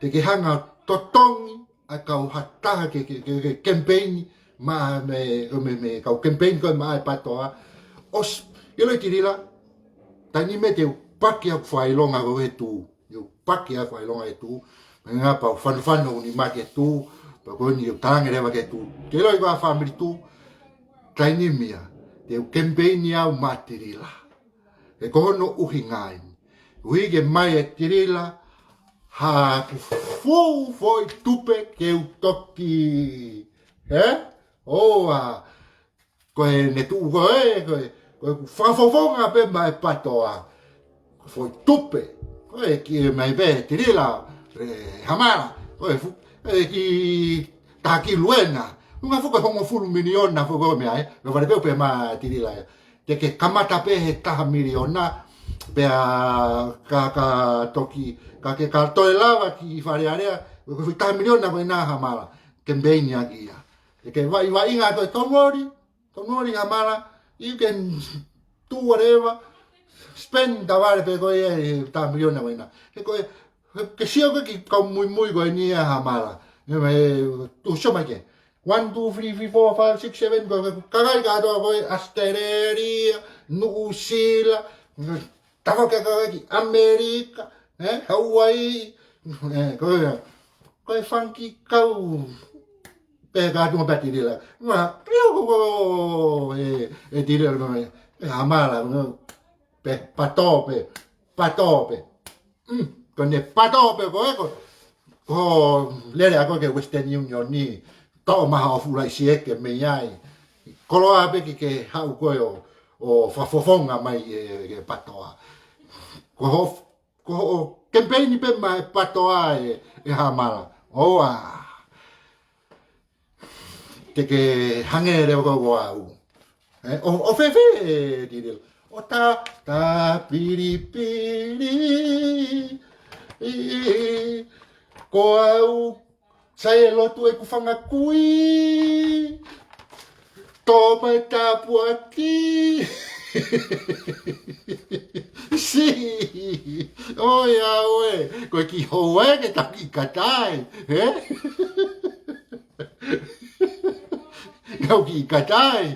te ke hanga ʻo totongi ʻa e kau ha taha ke, ke, ke, ke kemipeini maʻa mei, mei, mei he kau kemipeini ko ē maʻa e PATOA. ʻOsi, ʻiloʻi Tilila. Taimi ni te u paki ʻeku fakaʻilonga ko ē he tuʻu. ʻIo, paki ʻeku fakaʻilonga he tuʻu. Meʻa pau fanofano ni ma ke tuʻu. Pea ko eni ʻoku ou talaange leva ke tuʻu. Ke ʻiloʻi ko e fāmili tuʻu. Taimi ni ia. Te u kemipeini au maʻa Tilila. He ko hono ʻuhinga eni. ʻUhi ke mai e Tilila. Haʻaku fuʻu foʻi tupe ke u toki. Ē? ʻOua. Ko ʻene tuʻu ko ē, ko e, ko ʻeku fakafofonga pē maʻa e PATOA. Ko e foʻi tupe. Ko e kiʻi mai pē Tilila, ē, Hamala. Ko e fu-, ē, kiʻi taki luena. Unga fuʻu ko e hongofulu miliona fuʻu ko e meʻa ē. Ko e fale pē ʻoku pehē maʻa Tilila ē. Te ke kamata pē he taha miliona. Pea ka, ka toki, ka ke ka toe lava ki Fale Alea. Ko e fuʻu taha miliona ko ena Hamala. Kemipeini ʻaki ia. Te ke vaʻi, vaʻinga ko e tau nori. Tau nori Hamala, you can do whatever, spend tavale pē ko ia e taha miliona ko ena. He ko e, he ke sio ko ē ki he kau muimui ko eni ʻa Hamala. Ē, ē, tuʻu sio mai ke. One, two, three, three, four, five, six, seven, ko e kakai kātoa ko ē ʻAositelēlia, Nuʻusila, tafoki kakai ki ʻAmelika, ē, Hauaiʻi, ē, ko e, ko e fanga kiʻi kau pē kātoa pē ʻa Tilila. Ma, pio ko ko, ē, ē Tilila ko e, ē Hamala, pē, pato pē, pato pē. Mm, ko ʻene pato pē ko ē ko, ko e lele ʻa ko ē ki he Western Union ni, toʻo mai haʻo fuʻu laʻisieke mei ai. Koloa pē ke ke haʻu ko ē ʻo, ʻo fakafofonga mai e, e patoa. Ko hoʻo, ko hoʻo kemipeini pē maʻa e patoa ē, ē Hamala. ʻOua te ke hangē leva ko au. Ē, ʻo, ʻo fēfē, ē Tilila? ʻO tā, tā pilipili. Ko au, sai e lotu ʻeku fanga kui. Tō mai tāpuaki. Si. ʻOi, ʻa ē. Ko e kiʻi houa ē ke taki katai. Ē? Kau kiʻi katai.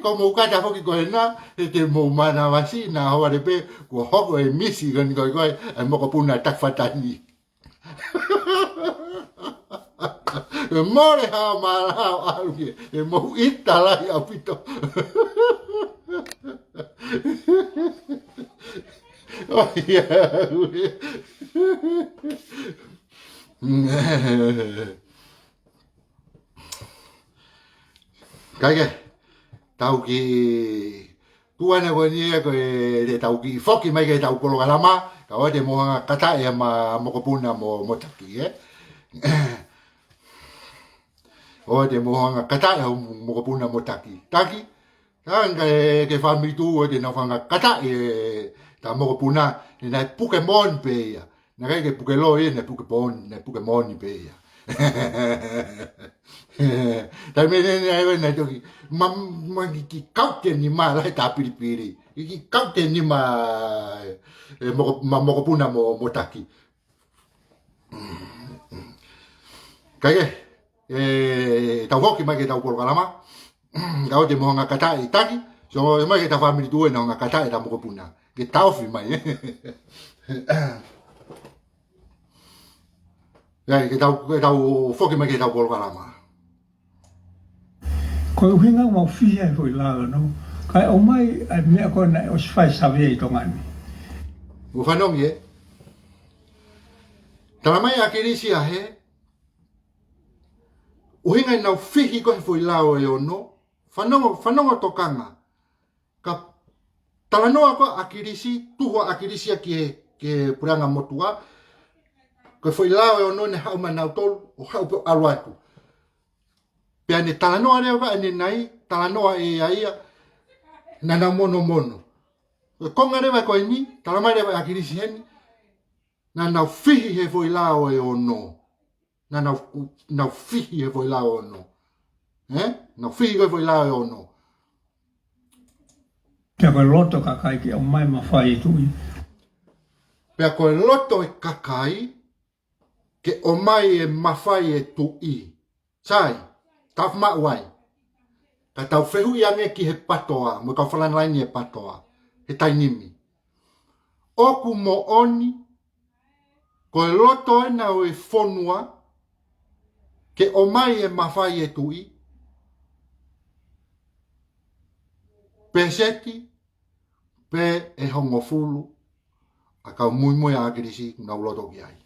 Ko mou kata foki ko ena, ʻe te mou manavasiʻi na hoa le pē, kuo hoko e misi ko eni ko e, ko e, e mokopuna taki fata ni. ʻE mole Hamala ʻo ʻalu ki, ʻe mou ʻita lahi ʻaupito. ʻOi, ʻa ē. Kae kehe, tau kiʻi tuʻu ʻana ko eni ē ko e te tau kiʻi foki mai ki heʻetau polokalama, ka ʻoua te mou hanga kataʻi ʻa e mokopuna mo, mo taki, ē? ʻOua te mou hanga kataʻi ʻa e mokopuna mo taki. Taki, ka ke, ke fāmili tuʻu ʻoua te nau hanga kataʻi ʻeta mokopuna, he naʻe puke moʻoni pē ia. Naʻe ʻikai ke puke loi, naʻe puke poʻoni, naʻe puke moʻoni pē ia. Taimi ʻe niʻihi naʻe, naʻe toki, ma, ma kiʻi, kiʻi kaute nima lahi tā pilipili. Kiʻi kaute nima, ē, moko, maʻa mokopuna mo, mo taki. Kae kehe, ē, tau foki mai ki heʻetau polokalama. Ka ʻoua te mou hanga kataʻi taki, so, mai ki heʻeta fāmili tuʻu ʻoua naʻa hanga kataʻi ʻeta mokopuna. Ke taʻofi mai. ʻIo, ke tau, ke tau foki mai ki heʻetau polokalama. Ko e ʻuhinga ʻoku mau fihi ai e foʻi lao ʻo e ono, kae ʻomai ʻa e meʻa ko ē naʻe ʻosi fai ʻe Savea ʻi Tonga ni. Mou fanongo ē. Talamai ʻe ʻAkilisi ʻa e ʻuhinga ʻenau fihi ko ē he foʻi lao ʻe ono. Fanongo, fanongo tokanga. Ka talanoa ko ē ʻa ʻAkilisi, tuhu ʻa ʻAkilisi ia ki he, ki he puleʻanga motuʻa. Ko e foʻi lao ʻe ono naʻe haʻu maʻanautolu, ʻo haʻu pē ʻo ʻalu atu. Pea ne talanoa leva ʻanenai, talanoa ʻe ia ia, naʻa nau monomono. Ko e konga leva ko eni, talamai leva ʻe ʻAkilisi heni, naʻa nau fihi he foʻi lao ʻe ono. Naʻa nau, nau fihi he foʻi lao ʻe ono. Ē? Nau fihi ko ē he foʻi lao ʻe ono. Pea ko e loto ʻo e kakai ke ʻomai e mafai ʻa e tuʻi. Pea ko e loto ʻo e kakai ke ʻomai e mafai ʻa e tuʻi. Sai, tau fiemaʻu ai. Ka tau fehuʻi ange ki he patoa, mo e kau frontline ʻo e patoa, he taimi ni. ʻOku moʻoni, ko e loto ena ʻo e fonua, ke ʻomai e mafai ʻa e tuʻi, peseti, pe ʻe hongofulu ʻa e kau muimui ʻa ʻAkilisi ʻoku nau loto ki ai.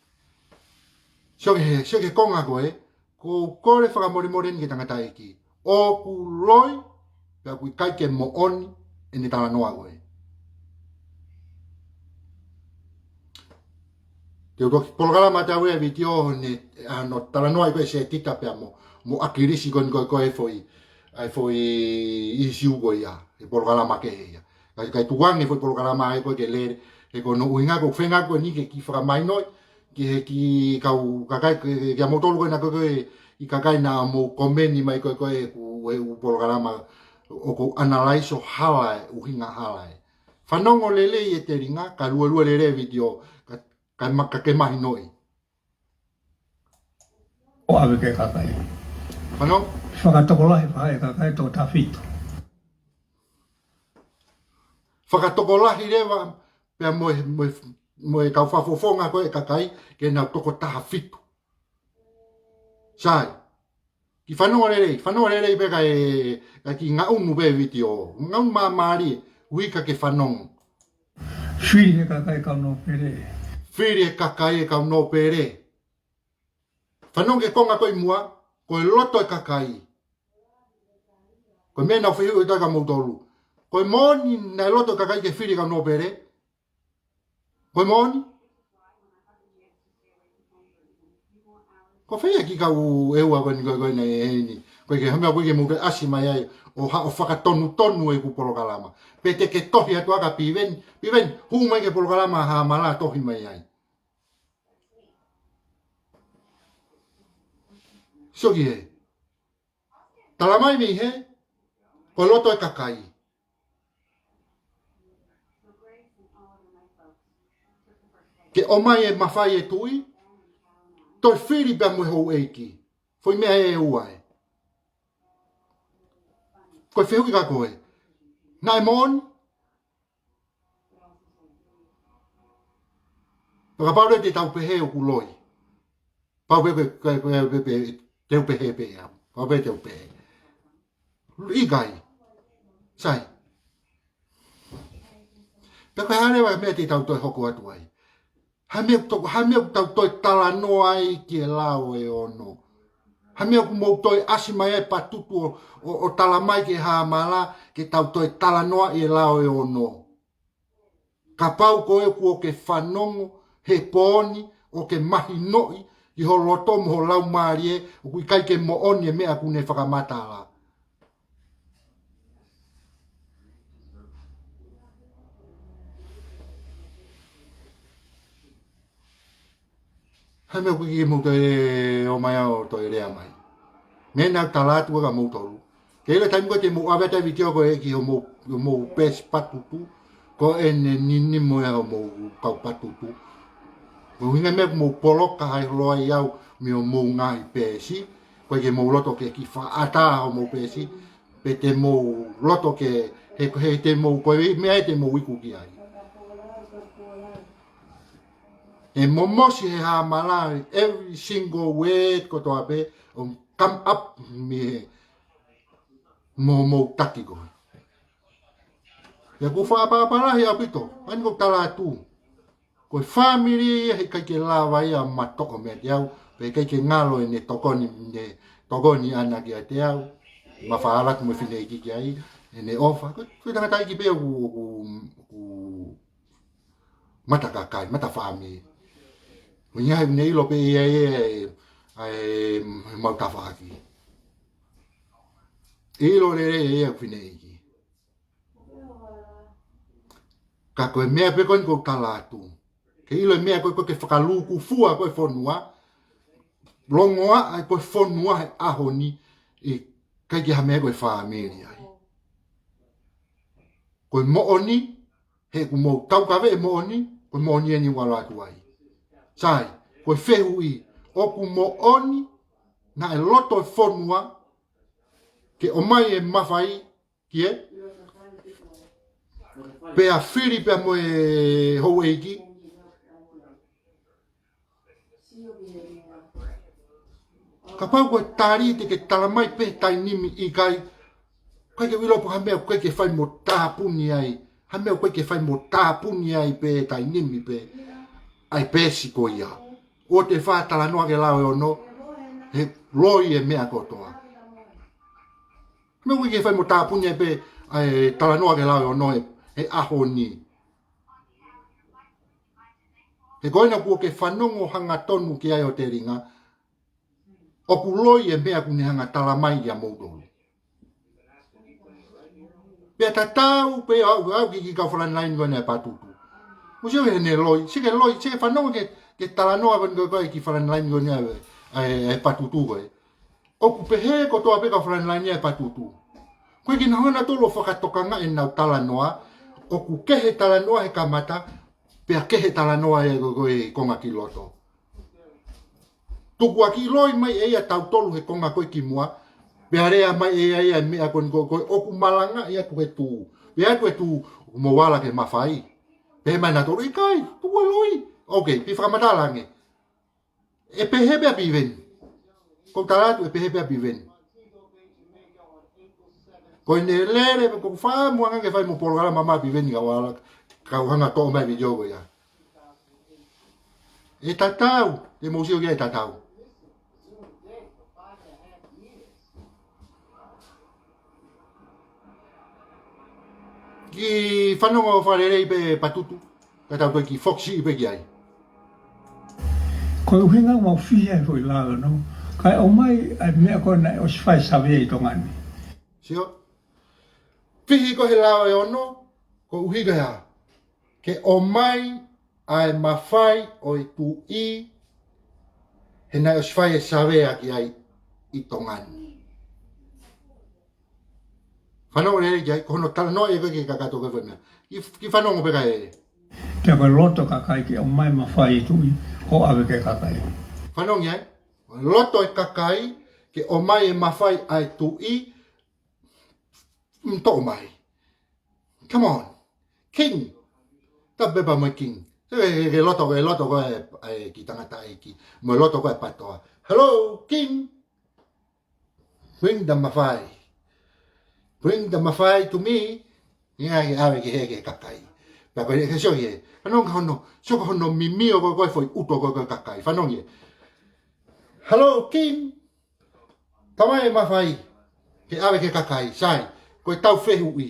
Sio ki he, sio ki he konga ko ē, ʻoku ou kole fakamolemole ni ki he tangataʻeiki. ʻOku loi, pea ʻoku ʻikai ke moʻoni ʻene talanoa ko ē. Te u toki polokalama atu ʻa e vitiō ne, ʻa hono talanoa ʻi ko ē ʻa Setita pea mo, mo ʻAkilisi ko eni ko ē ko e foʻi, ʻa e foʻi ʻīsiu ko ia, he polokalama kehe ia. Kae, kae tuku ange e foʻi polokalama ʻa ē ko ē ke lele, he ko hono ʻuhinga ko e feinga ko eni ke kiʻi fakamahinoʻi, ki he kiʻi kau kakai, ki, ki, kia moutolu ko ena ko ē, ʻi he kakai naʻa mou komeni mai ko ē ko e, ʻeku, ʻeku polokalama ʻoku ou analyze ʻo hala ē, ʻuhinga hala ē. Fanongo lelei e telinga, ka luelue lelei e vitiō, ka, ka ma-, ka ke mahinoʻi. ʻO ʻave ki he kakai. Fano? Fakatokolahi faʻē kakai toko taha fitu. Fakatokolahi leva pea mo e, mo e, mo e kau fakafofonga ko e kakai ke nau toko taha fitu. Sai. Kiʻi fanongo lelei, fanongo lelei pē kae, kae kiʻi ngaʻunu pē vitiō. Ngaʻunu māmālie, ui ka ke fanongo. Fili he kakai kau nōpele. Fili he kakai kau nōpele. Fanongo ki he konga ko ē ʻi muʻa, ko e loto e kakai. Ko e meʻa naʻa ku fehuʻi atu kia moutolu. Ko e moʻoni naʻe loto e kakai ke fili kau nōpele? Ko e moʻoni? Ko fē ia e kiʻi kau ʻe ua ko eni ko ē, ko eni ʻe heni. Ko e ke hamea ko e ke mou toe ʻasi mai ai ʻo haʻu ʻo fakatonutonu ʻeku polokalama. Pe te ke tohi atu ʻa ka Piveni, Piveni, hū mai ki he polokalama Haʻamala, tohi mai ai. Sio ki hē. Talamai mei hē, ko e loto e kakai. Ke ʻomai e mafai e tuʻi, toe fili pea mo e houʻeiki. Foʻi meʻa ʻe ua ē. Ko e fehuʻi kia koe. Naʻe moʻoni? Pea kapau leva te tau pehē ʻoku loi. Pau pē, pē, pē, pē, pē, te u pehē pē au. Pau pē te u pehē. ʻIkai. Sai. Pea ko e hā leva e meʻa te tau toe hoko atu ai? Hā e meʻa ʻoku tau, hā e meʻa ʻoku tau toe talanoa ai ki he lao ʻe ono? Hā e meʻa ʻoku mou toe ʻasi mai ai Patutu ʻo, ʻo, ʻo talamai ki he Haʻamala ke tau toe talanoa ʻi he lao ʻe ono? Kapau ko ē kuo ke fanongo he pooni ʻo ke mahinoʻi ʻi ho loto mo ho laumālie ʻoku ʻikai ke moʻoni e meʻa ʻoku ne fakamatala. Hā e meʻa ʻoku ʻikai ke mou toe ō mai ʻo toe lea mai? Meʻa naʻa ku tala atu kia moutolu. Ke ʻilo e taimi ko ē te mou ʻave atu e vitiō ko ē ki homou, homou peesi Patutu. Ko ʻene ninimo ia homou kau Patutu. Ko e ʻuhinga e meʻa ʻoku mou poloka ai holo ai au mei homou ngaahi peesi. ʻOku ʻikai ke mou loto ke kiʻi fakaʻatā homou peesi. Pe te mou loto ke, he, he te mou, ko e meʻa ē te mou iku ki ai. ʻE momosi he Haʻamala every single word kotoa pē ʻoku come up mei he mo, mo taki ko ē. ʻIa, kuo fakaʻapaʻapa lahi ʻaupito, ʻa eni ʻoku ou tala atu. Ko e fāmili ia heʻikai ke lava ia ʻo matoʻo meiate au, pe ʻikai ke ngalo ʻene tokoni, ʻene tokoni ʻana kiate au. Mafai ʻalu atu mo e fineʻeiki ki ai, ʻene ʻofa. Ko, ko e tangataʻeiki pē ʻoku, ʻoku, ʻoku mata kakai, mata fāmili. Ko ia he ne ʻilo pē ia ʻe, ʻe, ʻe, mau tafaʻaki. ʻIlo lelei ʻe ia ʻeku fineʻeiki. Ka ko e meʻa pē ko eni ʻoku ou tala atu. Ke ʻilo e meʻa ko ē, ko e ke fakalūkufua ko ē fonua. Longoaʻa ko ē fonua he ʻaho ni ʻikai ke ha meʻa ko e fāmili ai. Ko e moʻoni, he ʻoku mou taukaveʻi e moʻoni, ko e moʻoni eni ʻoku ʻalu atu ai. Sai, ko e fehuʻi, ʻoku moʻoni naʻe loto e fonua ke ʻomai e mafai ki hē? Pea fili pea mo e houʻeiki. Kapau ko e tali te ke talamai pē taimi ni ʻikai, ʻikai ke u ʻilo pe ko ha meʻa ʻoku ʻikai ke fai mo tāpuni ai. Ha meʻa ʻoku ʻikai ke fai mo tāpuni ai pē taimi ni pē ʻa e peesi ko ia. ʻOua te fai talanoa ki he lao ʻe ono, he loi e meʻa kotoa. Meʻa ʻoku ʻikai ke fai mo tāpuni ai pē ʻa e talanoa ki he lao ʻe ono he, he ʻaho ni. He ko ena kuo ke fanongo hangatonu ki ai ʻo telinga, ʻoku loi e meʻa ʻoku ne hanga talamai kia moutolu. Pea tatau pē au, au ki he kiʻi kau frontline ko ena ʻa e Patutu. Mou sio ki heʻene loi, sio ki he loi, sio ki he fanongo ki he, ki he talanoa ko eni ko ē ki he frontline ko ena ʻa e, ʻa e, ʻa e Patutu ko ē. ʻOku pehē kotoa pē kau frontline ʻa e Patutu. ʻOku ʻikai ke nau hanga nautolu ʻo fakatokangaʻi ʻenau talanoa, ʻoku kehe talanoa he kamata, pea kehe talanoa ʻi he ko ē, ko ē konga ki loto. Tukuakiʻi loi mai ʻe ia tautolu he konga ko ē ki muʻa, Pea lea mai ʻe ia ʻa e meʻa ko eni ko ē ʻoku malangaʻi atu he tū. Pea atu he tū, ʻoku mou ala ke mafai. Pea mai nautolu ʻikai, tuku e loi. Ok, pea fakamatala ange. ʻE pehē pē ʻa Piveni. Ko u tala atu ʻe pehē pē ʻa Piveni. Ko ʻene lele, ko u fakamuʻanga ke fai mo polokalama mai ʻa Piveni ka u ala, ka u hanga toʻo mai video ko ia. ʻE tatau, te mou sio ki ai ʻe tatau. Kiʻi fanongo fakalelei pē Patutu, ka tau toe kiʻi foki siʻi pē ki ai. Ko e ʻuhinga mau fihi ai foʻi lao ʻe ono, kae ʻomai ʻa e meʻa ko ē naʻe ʻosi fai ʻe Savea ʻi Tonga ni. Sio? Fihi ko ē he lao ʻe ono, ko e ʻuhinga ia. Ke ʻomai ʻa e mafai ʻo e tuʻi, he naʻe ʻosi fai ʻe Savea ki ai ʻi Tonga ni. Fanongo lelei ki ai, ko hono talanoa ia ko ē ki he kakato ko ē foʻi meʻa. Kiʻi, kiʻi fanongo pē kae. Pea ko e loto kakai ke ʻomai mafai ʻe tuʻi, ʻo ʻave ki he kakai. Fanongo ai, loto e kakai ke ʻomai e mafai ʻa e tuʻi, mm, toʻo mai. Come on. King. Tapu pē pea mo e King. Ke, ke, ke loto, ke loto ko ē, ʻa e kiʻi tangataʻeiki. Mo e loto ko ē ʻa e PTOA. Hello, King. Bring the mafai. Bring the mafai to me. Ia, ke ʻave ki he, ki he kakai. Pea ko e ke sio ki he. Ano ka hono, sio ko hono mimio ko ē, ko e foʻi ʻuto ko ē, ko e kakai. Fanongo ai. Hello, King. Tau mai e mafai ke ʻave ki he kakai, sai, ko e tau fehuʻi.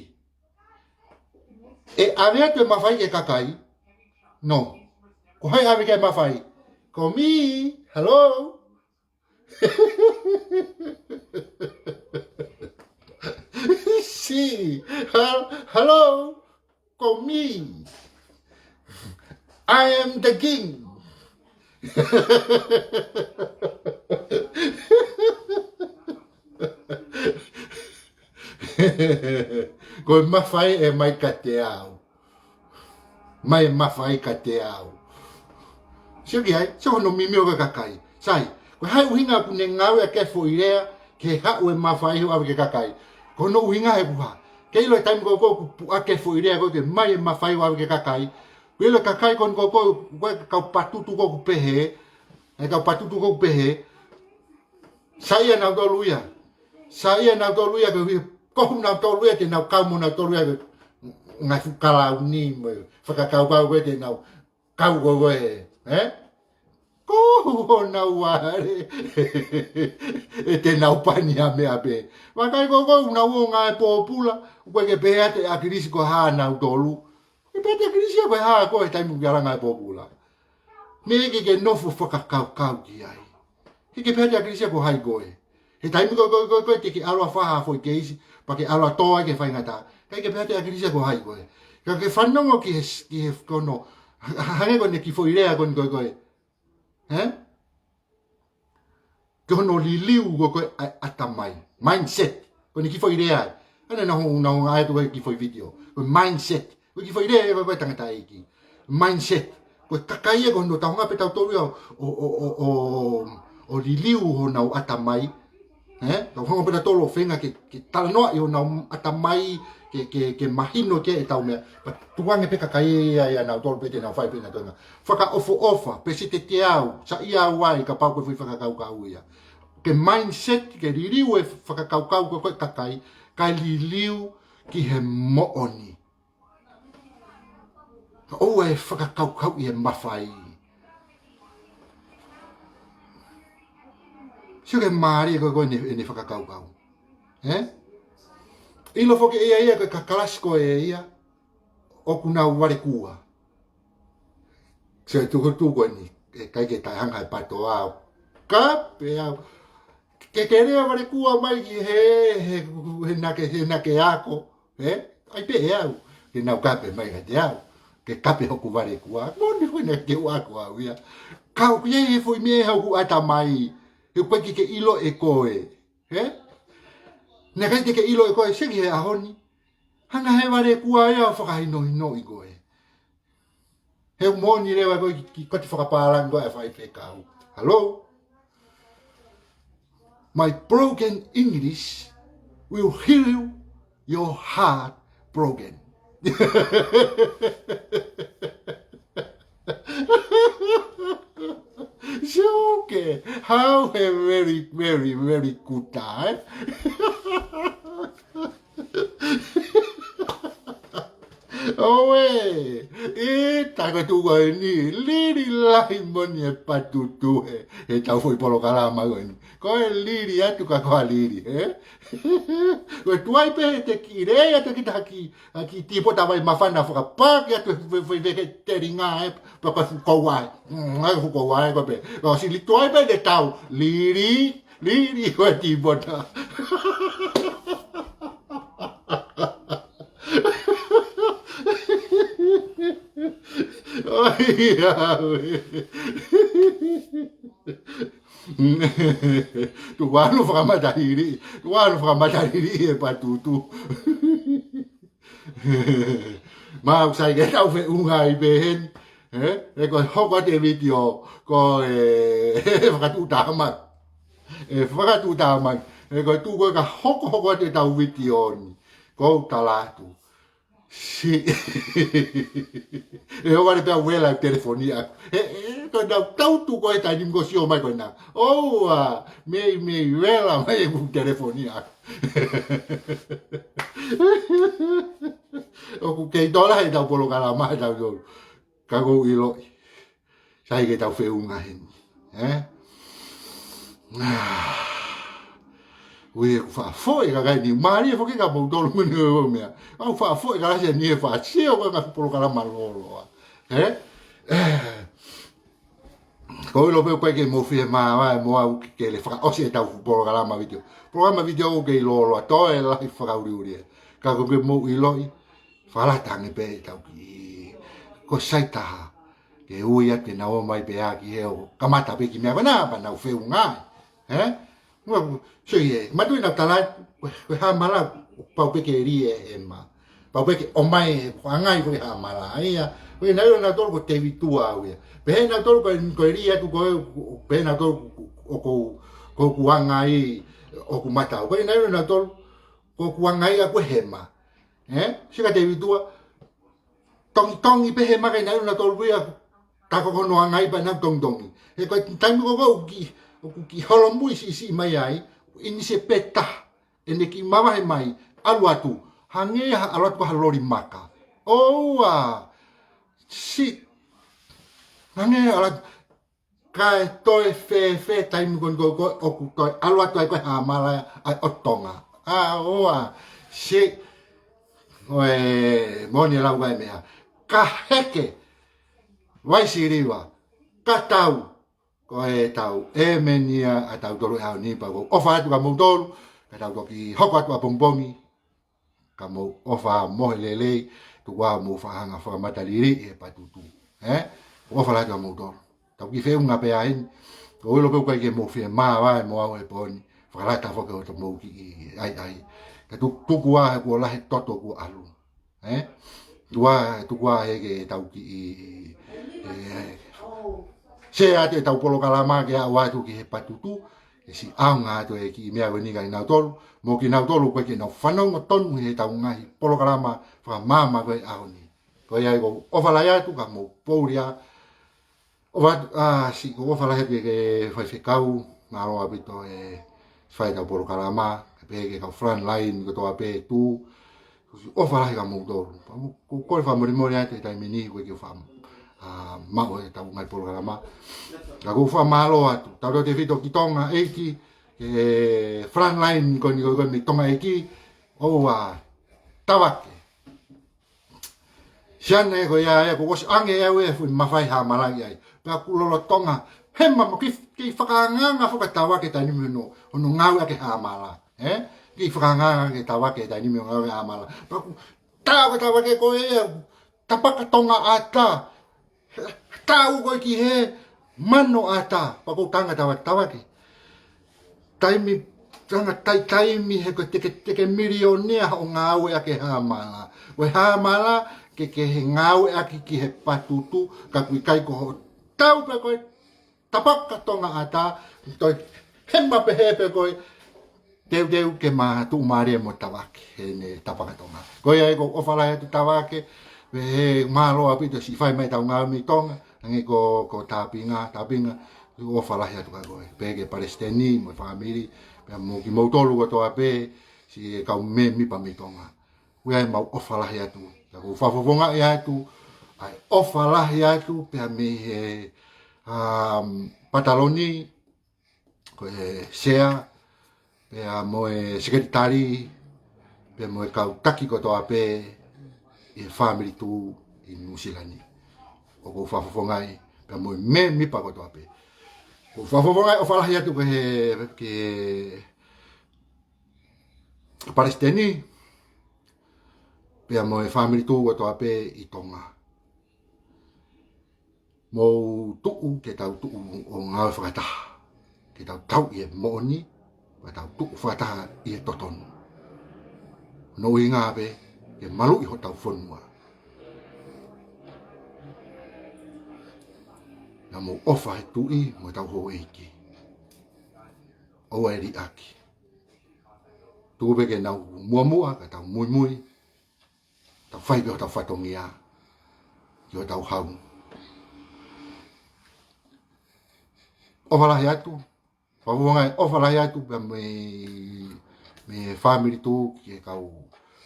ʻE ʻave atu e mafai ki he kakai? No. Ko hai ʻave ki ai e mafai? Ko mi, hello? Si, hel-, hello? Ko mi. I am the king. Ko e mafai ʻe mai kiate au. Mai e mafai kiate au. Sio ki ai, sio hono mimio ko ē kakai. Sai, ko hai ʻuhinga ʻoku ne ngāueʻaki e foʻi lea, ke haʻu e mafai ʻo ʻave ki he kakai. Ko hono ʻuhinga he kuha. Ke ʻilo e taimi ko ē ʻoku puʻaki e foʻi lea ko ē ke mai e mafai ʻo ʻave ki he kakai. Ko e ʻilo e kakai ko eni ko ē, ko e kau Patutu ko ē ʻoku pehē. E kau Patutu ko ē ʻoku pehē. Saiʻia nautolu ia. Saiʻia nautolu ia ke ui. Ko hu nautolu ia te nau kau mo nautolu ia ke ngaahi fuʻu kalauni mo e fakakaukau ko ē te nau kau ko ē, ē? Ko honau vale. ʻE te nau pani ha meʻa pē. Vakai ko ē ʻoku nau ō ngāue pōpula, ʻoku ʻikai ke pehē atu ʻe ʻAkilisi ko e hā nautolu. ʻE pehē atu ʻe ʻAkilisi ia ko e hā koe he taimi ʻoku ke ala ngāue pōpula. Mei he ke ke nofo fakakaukau ki ai. He ʻikai ke pehē atu ʻe ʻAkilisi ia ko hai koe. He taimi ko ē, ko ē, ko ē, ko ē te ke ʻalu ʻo fai ha foʻi keisi, pea ke ʻalu ʻo tō ai ke faingataʻa. ʻIkai ke pehē atu ʻe ʻAkilisi ia ko hai koe. Ka ke fanongo ki he, ki he kono, ha-, ha-, hangē ko eni e kiʻi foʻi lea ko eni ko ē, ko ē. Ē? Ki hono liliu ko ē ko ē ʻa e ʻatamai. Mindset. Ko eni e kiʻi foʻi lea. ʻAna naʻa ku, naʻa ku ngāueʻaki e kiʻi foʻi video. Ko e mindset. Ko e kiʻi foʻi lea ko ē ko ē tangataʻeiki. Mindset. Ko e kakai ia ko hono tau hanga pē tautolu ia ʻo, ʻo, ʻo, ʻo, ʻo liliu honau ʻatamai. Ē? Tau hanga pē tautolu ʻo feinga ke, ke talanoaʻi honau ʻatamai, ke, ke, ke mahino ki ai ʻetau meʻa. Pea tukuange pē kakai ia, ia nautolu pē te nau fai pē nautolu. Fakaʻofoʻofa, pē sitete au, saiʻia au ai, kapau ko e foʻi fakakaukau ia. Ke mindset, ke liliu e fakakaukau ko ē ko ē kakai, kae liliu ki he moʻoni. ʻOua ʻe fakakaukauʻi e mafai. Sio ki he mālie ko ē ko ē ʻene, ʻene fakakaukau. Ē? ʻIlo foki ʻe ia ia ko e kau kalasi ko ē ia, ʻoku nau valekua. Sio e tukutuku ko eni, ʻe ʻikai ke taʻehanga e PTOA. Kape au. Ke ke lea valekua mai ki he, he, he naʻa ke, he naʻa ke ako. Ē? ʻAi pē ʻe au. Ke nau kape mai kiate au. Ke kape hoku valekua. Moʻoni foki naʻe ʻikai ke u ako au ia. Ka ʻoku ʻi ai e foʻi meʻa ʻi hoku ʻatamai. He ʻoku ʻikai ke ke ʻilo ʻe koe. Ē? Naʻe ʻikai te ke ʻilo ʻe koe, sio ki he ʻaho ni. Hanga he valekua ia ʻo fakahinohinoʻi koe. He moʻoni leva ko e kiʻi, kiʻi koti fakapālangi ko ē ʻa e faifekau. Hello? My broken English will heal your heart broken. Sio ke, how a very, very, very good time. ʻOi, ʻi he taimi ko eni, lili lahi moʻoni e Patutu he, he tau foʻi polokalama ko eni. Ko e lili atu ka ko e lili, ē? Ko e tuai pē te ke lea atu ki he taki, ʻa e kiʻi tīpota vai māfana fakapaki atu he foʻi, foʻi veke telinga ē, pea ko e fuʻu koua ē. Mm, ʻa e fuʻu koua ē ko ē pē. Ko e sili tuai pē te tau, lili, lili ko e tīpota. ʻOi, ʻauē. Tuku ā hono fakamatahili, tuku ā hono fakamatahili e Patutu. Mau sai ke tau feʻunga ai pē heni, ē? Ē, ko e hoko atu e vitiō, ko e, ē, fakatuʻutāmaki. Ē, fakatuʻutāmaki. Ē, ko e tuʻu ko ē ka hokohoko atu e tau vitiō ni. Ko u tala atu. Si. ʻE, ʻoua naʻa pea vela telefoni ʻaku. ʻE, ʻe, ko e tau, tau tuʻu ko e taimi ko e sio mai ko ena. ʻOua, mei, mei vela mai ʻeku telefoni ʻaku. ʻOku kei tō lahi e tau polokalama he tau tolu. Ka ko u ʻiloʻi. Sai ke tau feʻunga heni. Ē? Ui, ʻoku faʻa foʻi e kakai ni. Mālie foki ka mou tolu muni o meʻa. ʻOku faʻa foʻi e kalasi ni e faʻa sio ko e ngaahi polokalama lōloa. Ē? Ko u ʻilo pē ʻoku ʻikai ke mou fiemāvae mo au ke, ke le fakaʻosi e tau polokalama vitiō. Polokalama vitiō ʻoku kei lōloa, toe lahi fakaʻuliʻuli ē. Ka ko ke mou ʻiloʻi, fakalata ange pē e tau kiʻi, ko e sai taha. Ke ui atu ke nau ō mai pē ā ki he ʻo kamata pē kiʻi meʻa ko ena pea nau feʻunga ai. Ē? Ua, so ie, mātuʻaki nau tala, ko e, ko e hāmala, pau pē ke lī e hema. Pau pē ke ʻomai e, ko e anga ia ko e hāmala ia. Ko e nai ʻo nautolu ko Tēvita au ia. Pehē nautolu ko e, ko e lī atu ko e, pehē nautolu ko, ko, ko, ko ʻeku anga ia ʻoku matau. Ko e nai ʻo nautolu, ko ʻeku anga ia ko e hema. Ē? Sio kia Tēvita, tongitongi pē hema ʻikai nai ʻo nautolu ia, tā ko hono anga ia pea nau tongitongi. He ko e taimi ko ē ʻoku kiʻi, ʻoku kiʻi holomui siʻisiʻi mai ai, ʻinisi pē taha, ʻene kiʻi mavahe mai, ʻalu atu, hangē ha ʻalu atu ko ha loli maka. ʻOua, si, hangē ʻalu atu, kae toe fēfē taimi ko eni ko ē ʻoku toe ʻalu atu ai ko e hāmala ʻa e ʻOtu Tonga. ʻA, ʻoua, si, ʻoe, moʻoni e lau ʻa e meʻa. Ka heke, vai siliva, ka tau, ko e tau ʻēmeni ia ʻa tautolu he ʻaho ni pea ko u ʻofa atu kia moutolu, ka tau toki hoko atu ʻapongipongi, ka mou ʻofa mohe lelei, tuku ā mou fakahanga fakamatalili e Patutu. Ē? ʻOfa lahi kia moutolu. Tau kiʻi feʻunga pē ā heni. Ko u ʻilo pē ʻoku ʻikai ke mou fiemāvae mo au he pō ni. Fakalata foki hoʻomou kiʻi ʻaiʻai. Ka tu-, tuku ā he kuo lahi e toto kuo ʻalu. Ē? Tuku ā, tuku ā he ke tau kiʻi, ē, share atu e tau polokalama ke aʻu atu ki he Patutu, ke siʻi ʻaonga atu e kiʻi meʻa ko eni kia nautolu, mo kinautolu ʻoku ʻikai ke nau fanongo tonu he tau ngaahi polokalama fakamaama ko e ʻaho ni. Ko ia ai ko u ʻofa lahi atu kia moutolu ia, ʻofa atu, ʻa, siʻi ko u ʻofa lahi atu ki he faifekau, mālō ʻaupito e fai e tau polokalama, pehē ki he kau frontline kotoa pē ʻoku tuʻu, ʻofa lahi kia moutolu. Pea mo-, ko u kole fakamolemole atu he taimi ni ʻoku ʻikai ke u faʻa, ʻa, maʻu e tau ngaahi polokalama. Ka ko u fakamālō atu, tautefito ki Tonga ʻEiki, ki he frontline ko eni ko e mei Tonga ʻEiki, ʻoua, Tavake. Siana ē ko ia ē, kuo ʻosi ange ʻe au e fuʻu mafai hāmala ai. Pea ʻoku lolotonga, hema mo kiʻi, kiʻi fakaangaanga fakatavake taimi hono, hono ngāueʻaki e hāmala. Ē? Kiʻi fakaangaanga ke tavake taimi hono ngāueʻaki e hāmala. Pea ʻoku tau ke tavake ko e, tapaka tonga ʻata. Tau ko ē ki he mano ʻata, pea ko u tanga tavake, tavake. Taimi, tanga tai taimi he ko e teke, teke milionia hoʻo ngāueʻaki e hāmala. Ko e hāmala, ke, ke he ngāueʻaki ki he Patutu, ka ʻoku ʻikai ko hoʻo tau pē ko e tapaka tonga ʻata, toe Ke ma pehē pē ko e teuteu ke ma tuʻumālie mo Tavake, heʻene tapaka Tonga. Ko ia ʻoku ou ʻofa lahi atu Tavake, pehē mālō ʻaupito siʻi fai mai ʻetau ngāue mei Tonga, hangē ko, ko Tāpinga, Tāpinga, ʻoku ou ʻofa lahi atu kia koe. Pehē ki he palesiteni mo e fāmili, pea mo kimoutolu kotoa pē, siʻi kau mēmipa mei Tonga. Ko ia ʻemau ʻofa lahi atu. Pea ʻoku ou fakafofongaʻi atu, ʻa e ʻofa lahi atu, pea mei he, um, pataloni, ko e sea, pea mo e sekelitali, pea mo e kau taki kotoa pē ʻi he fāmili Tū ʻi Nuʻusila ni. ʻOku ou fakafofongaʻi, pea mo e mēmipa kotoa pē. ʻOku ou fakafofongaʻi ʻofa lahi atu ki he, ki he palesiteni, pea mo e fāmili Tū kotoa pē ʻi Tonga. Mou tuʻu ke tau tuʻu ʻo ngāue fakataha. Ke tau tauʻi e moʻoni, ke tau tuʻu fakataha ʻi he totonu. Hono ʻuhinga pē, ke maluʻi hotau fonua. Naʻa mou ʻofa he Tuʻi, mo ʻetau houʻeiki. ʻOua ʻe liʻaki. Tuku pē ke nau muʻomuʻa, ka tau muimui, tau fai pē hotau fatongia, ki hotau hau. ʻOfa lahi atu, fakafofongaʻi ʻofa lahi atu, pea mei, mei he fāmili Tū, ki he kau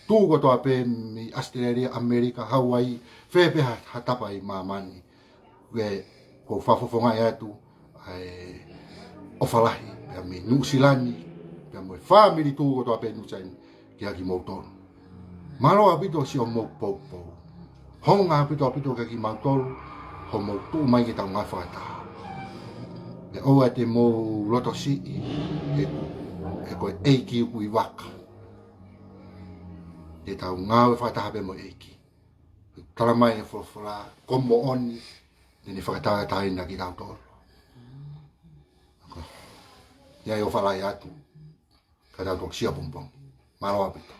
Tū kotoa pē, mei ʻAositelēlia, ʻAmelika, Hauaiʻi, fē pē ha, ha tapa ʻi māmani. Ke, ʻoku ou fakafofongaʻi atu, ʻa e ʻofa lahi, pea mei Nuʻusila ni, pea mo e fāmili Tū kotoa pē Nuʻusila ni, kia kimoutolu. Mālō ʻaupito siʻomou poupou. Hounga ʻaupito ʻaupito kia kimautolu, hoʻomou tuʻu mai ke tau ngāue fakataha. Pea ʻoua te mou lotosiʻi, he, he ko e ʻEiki ʻoku ʻi vaka. Ke tau ngāue fakataha pē mo e ʻEiki. Tala mai e folofola, ko moʻoni, te ne fakatauʻatāina kitautolu. Ia ʻoku ou ʻofa lahi atu, ka tau toki sio pongipongi. Mālō ʻaupito.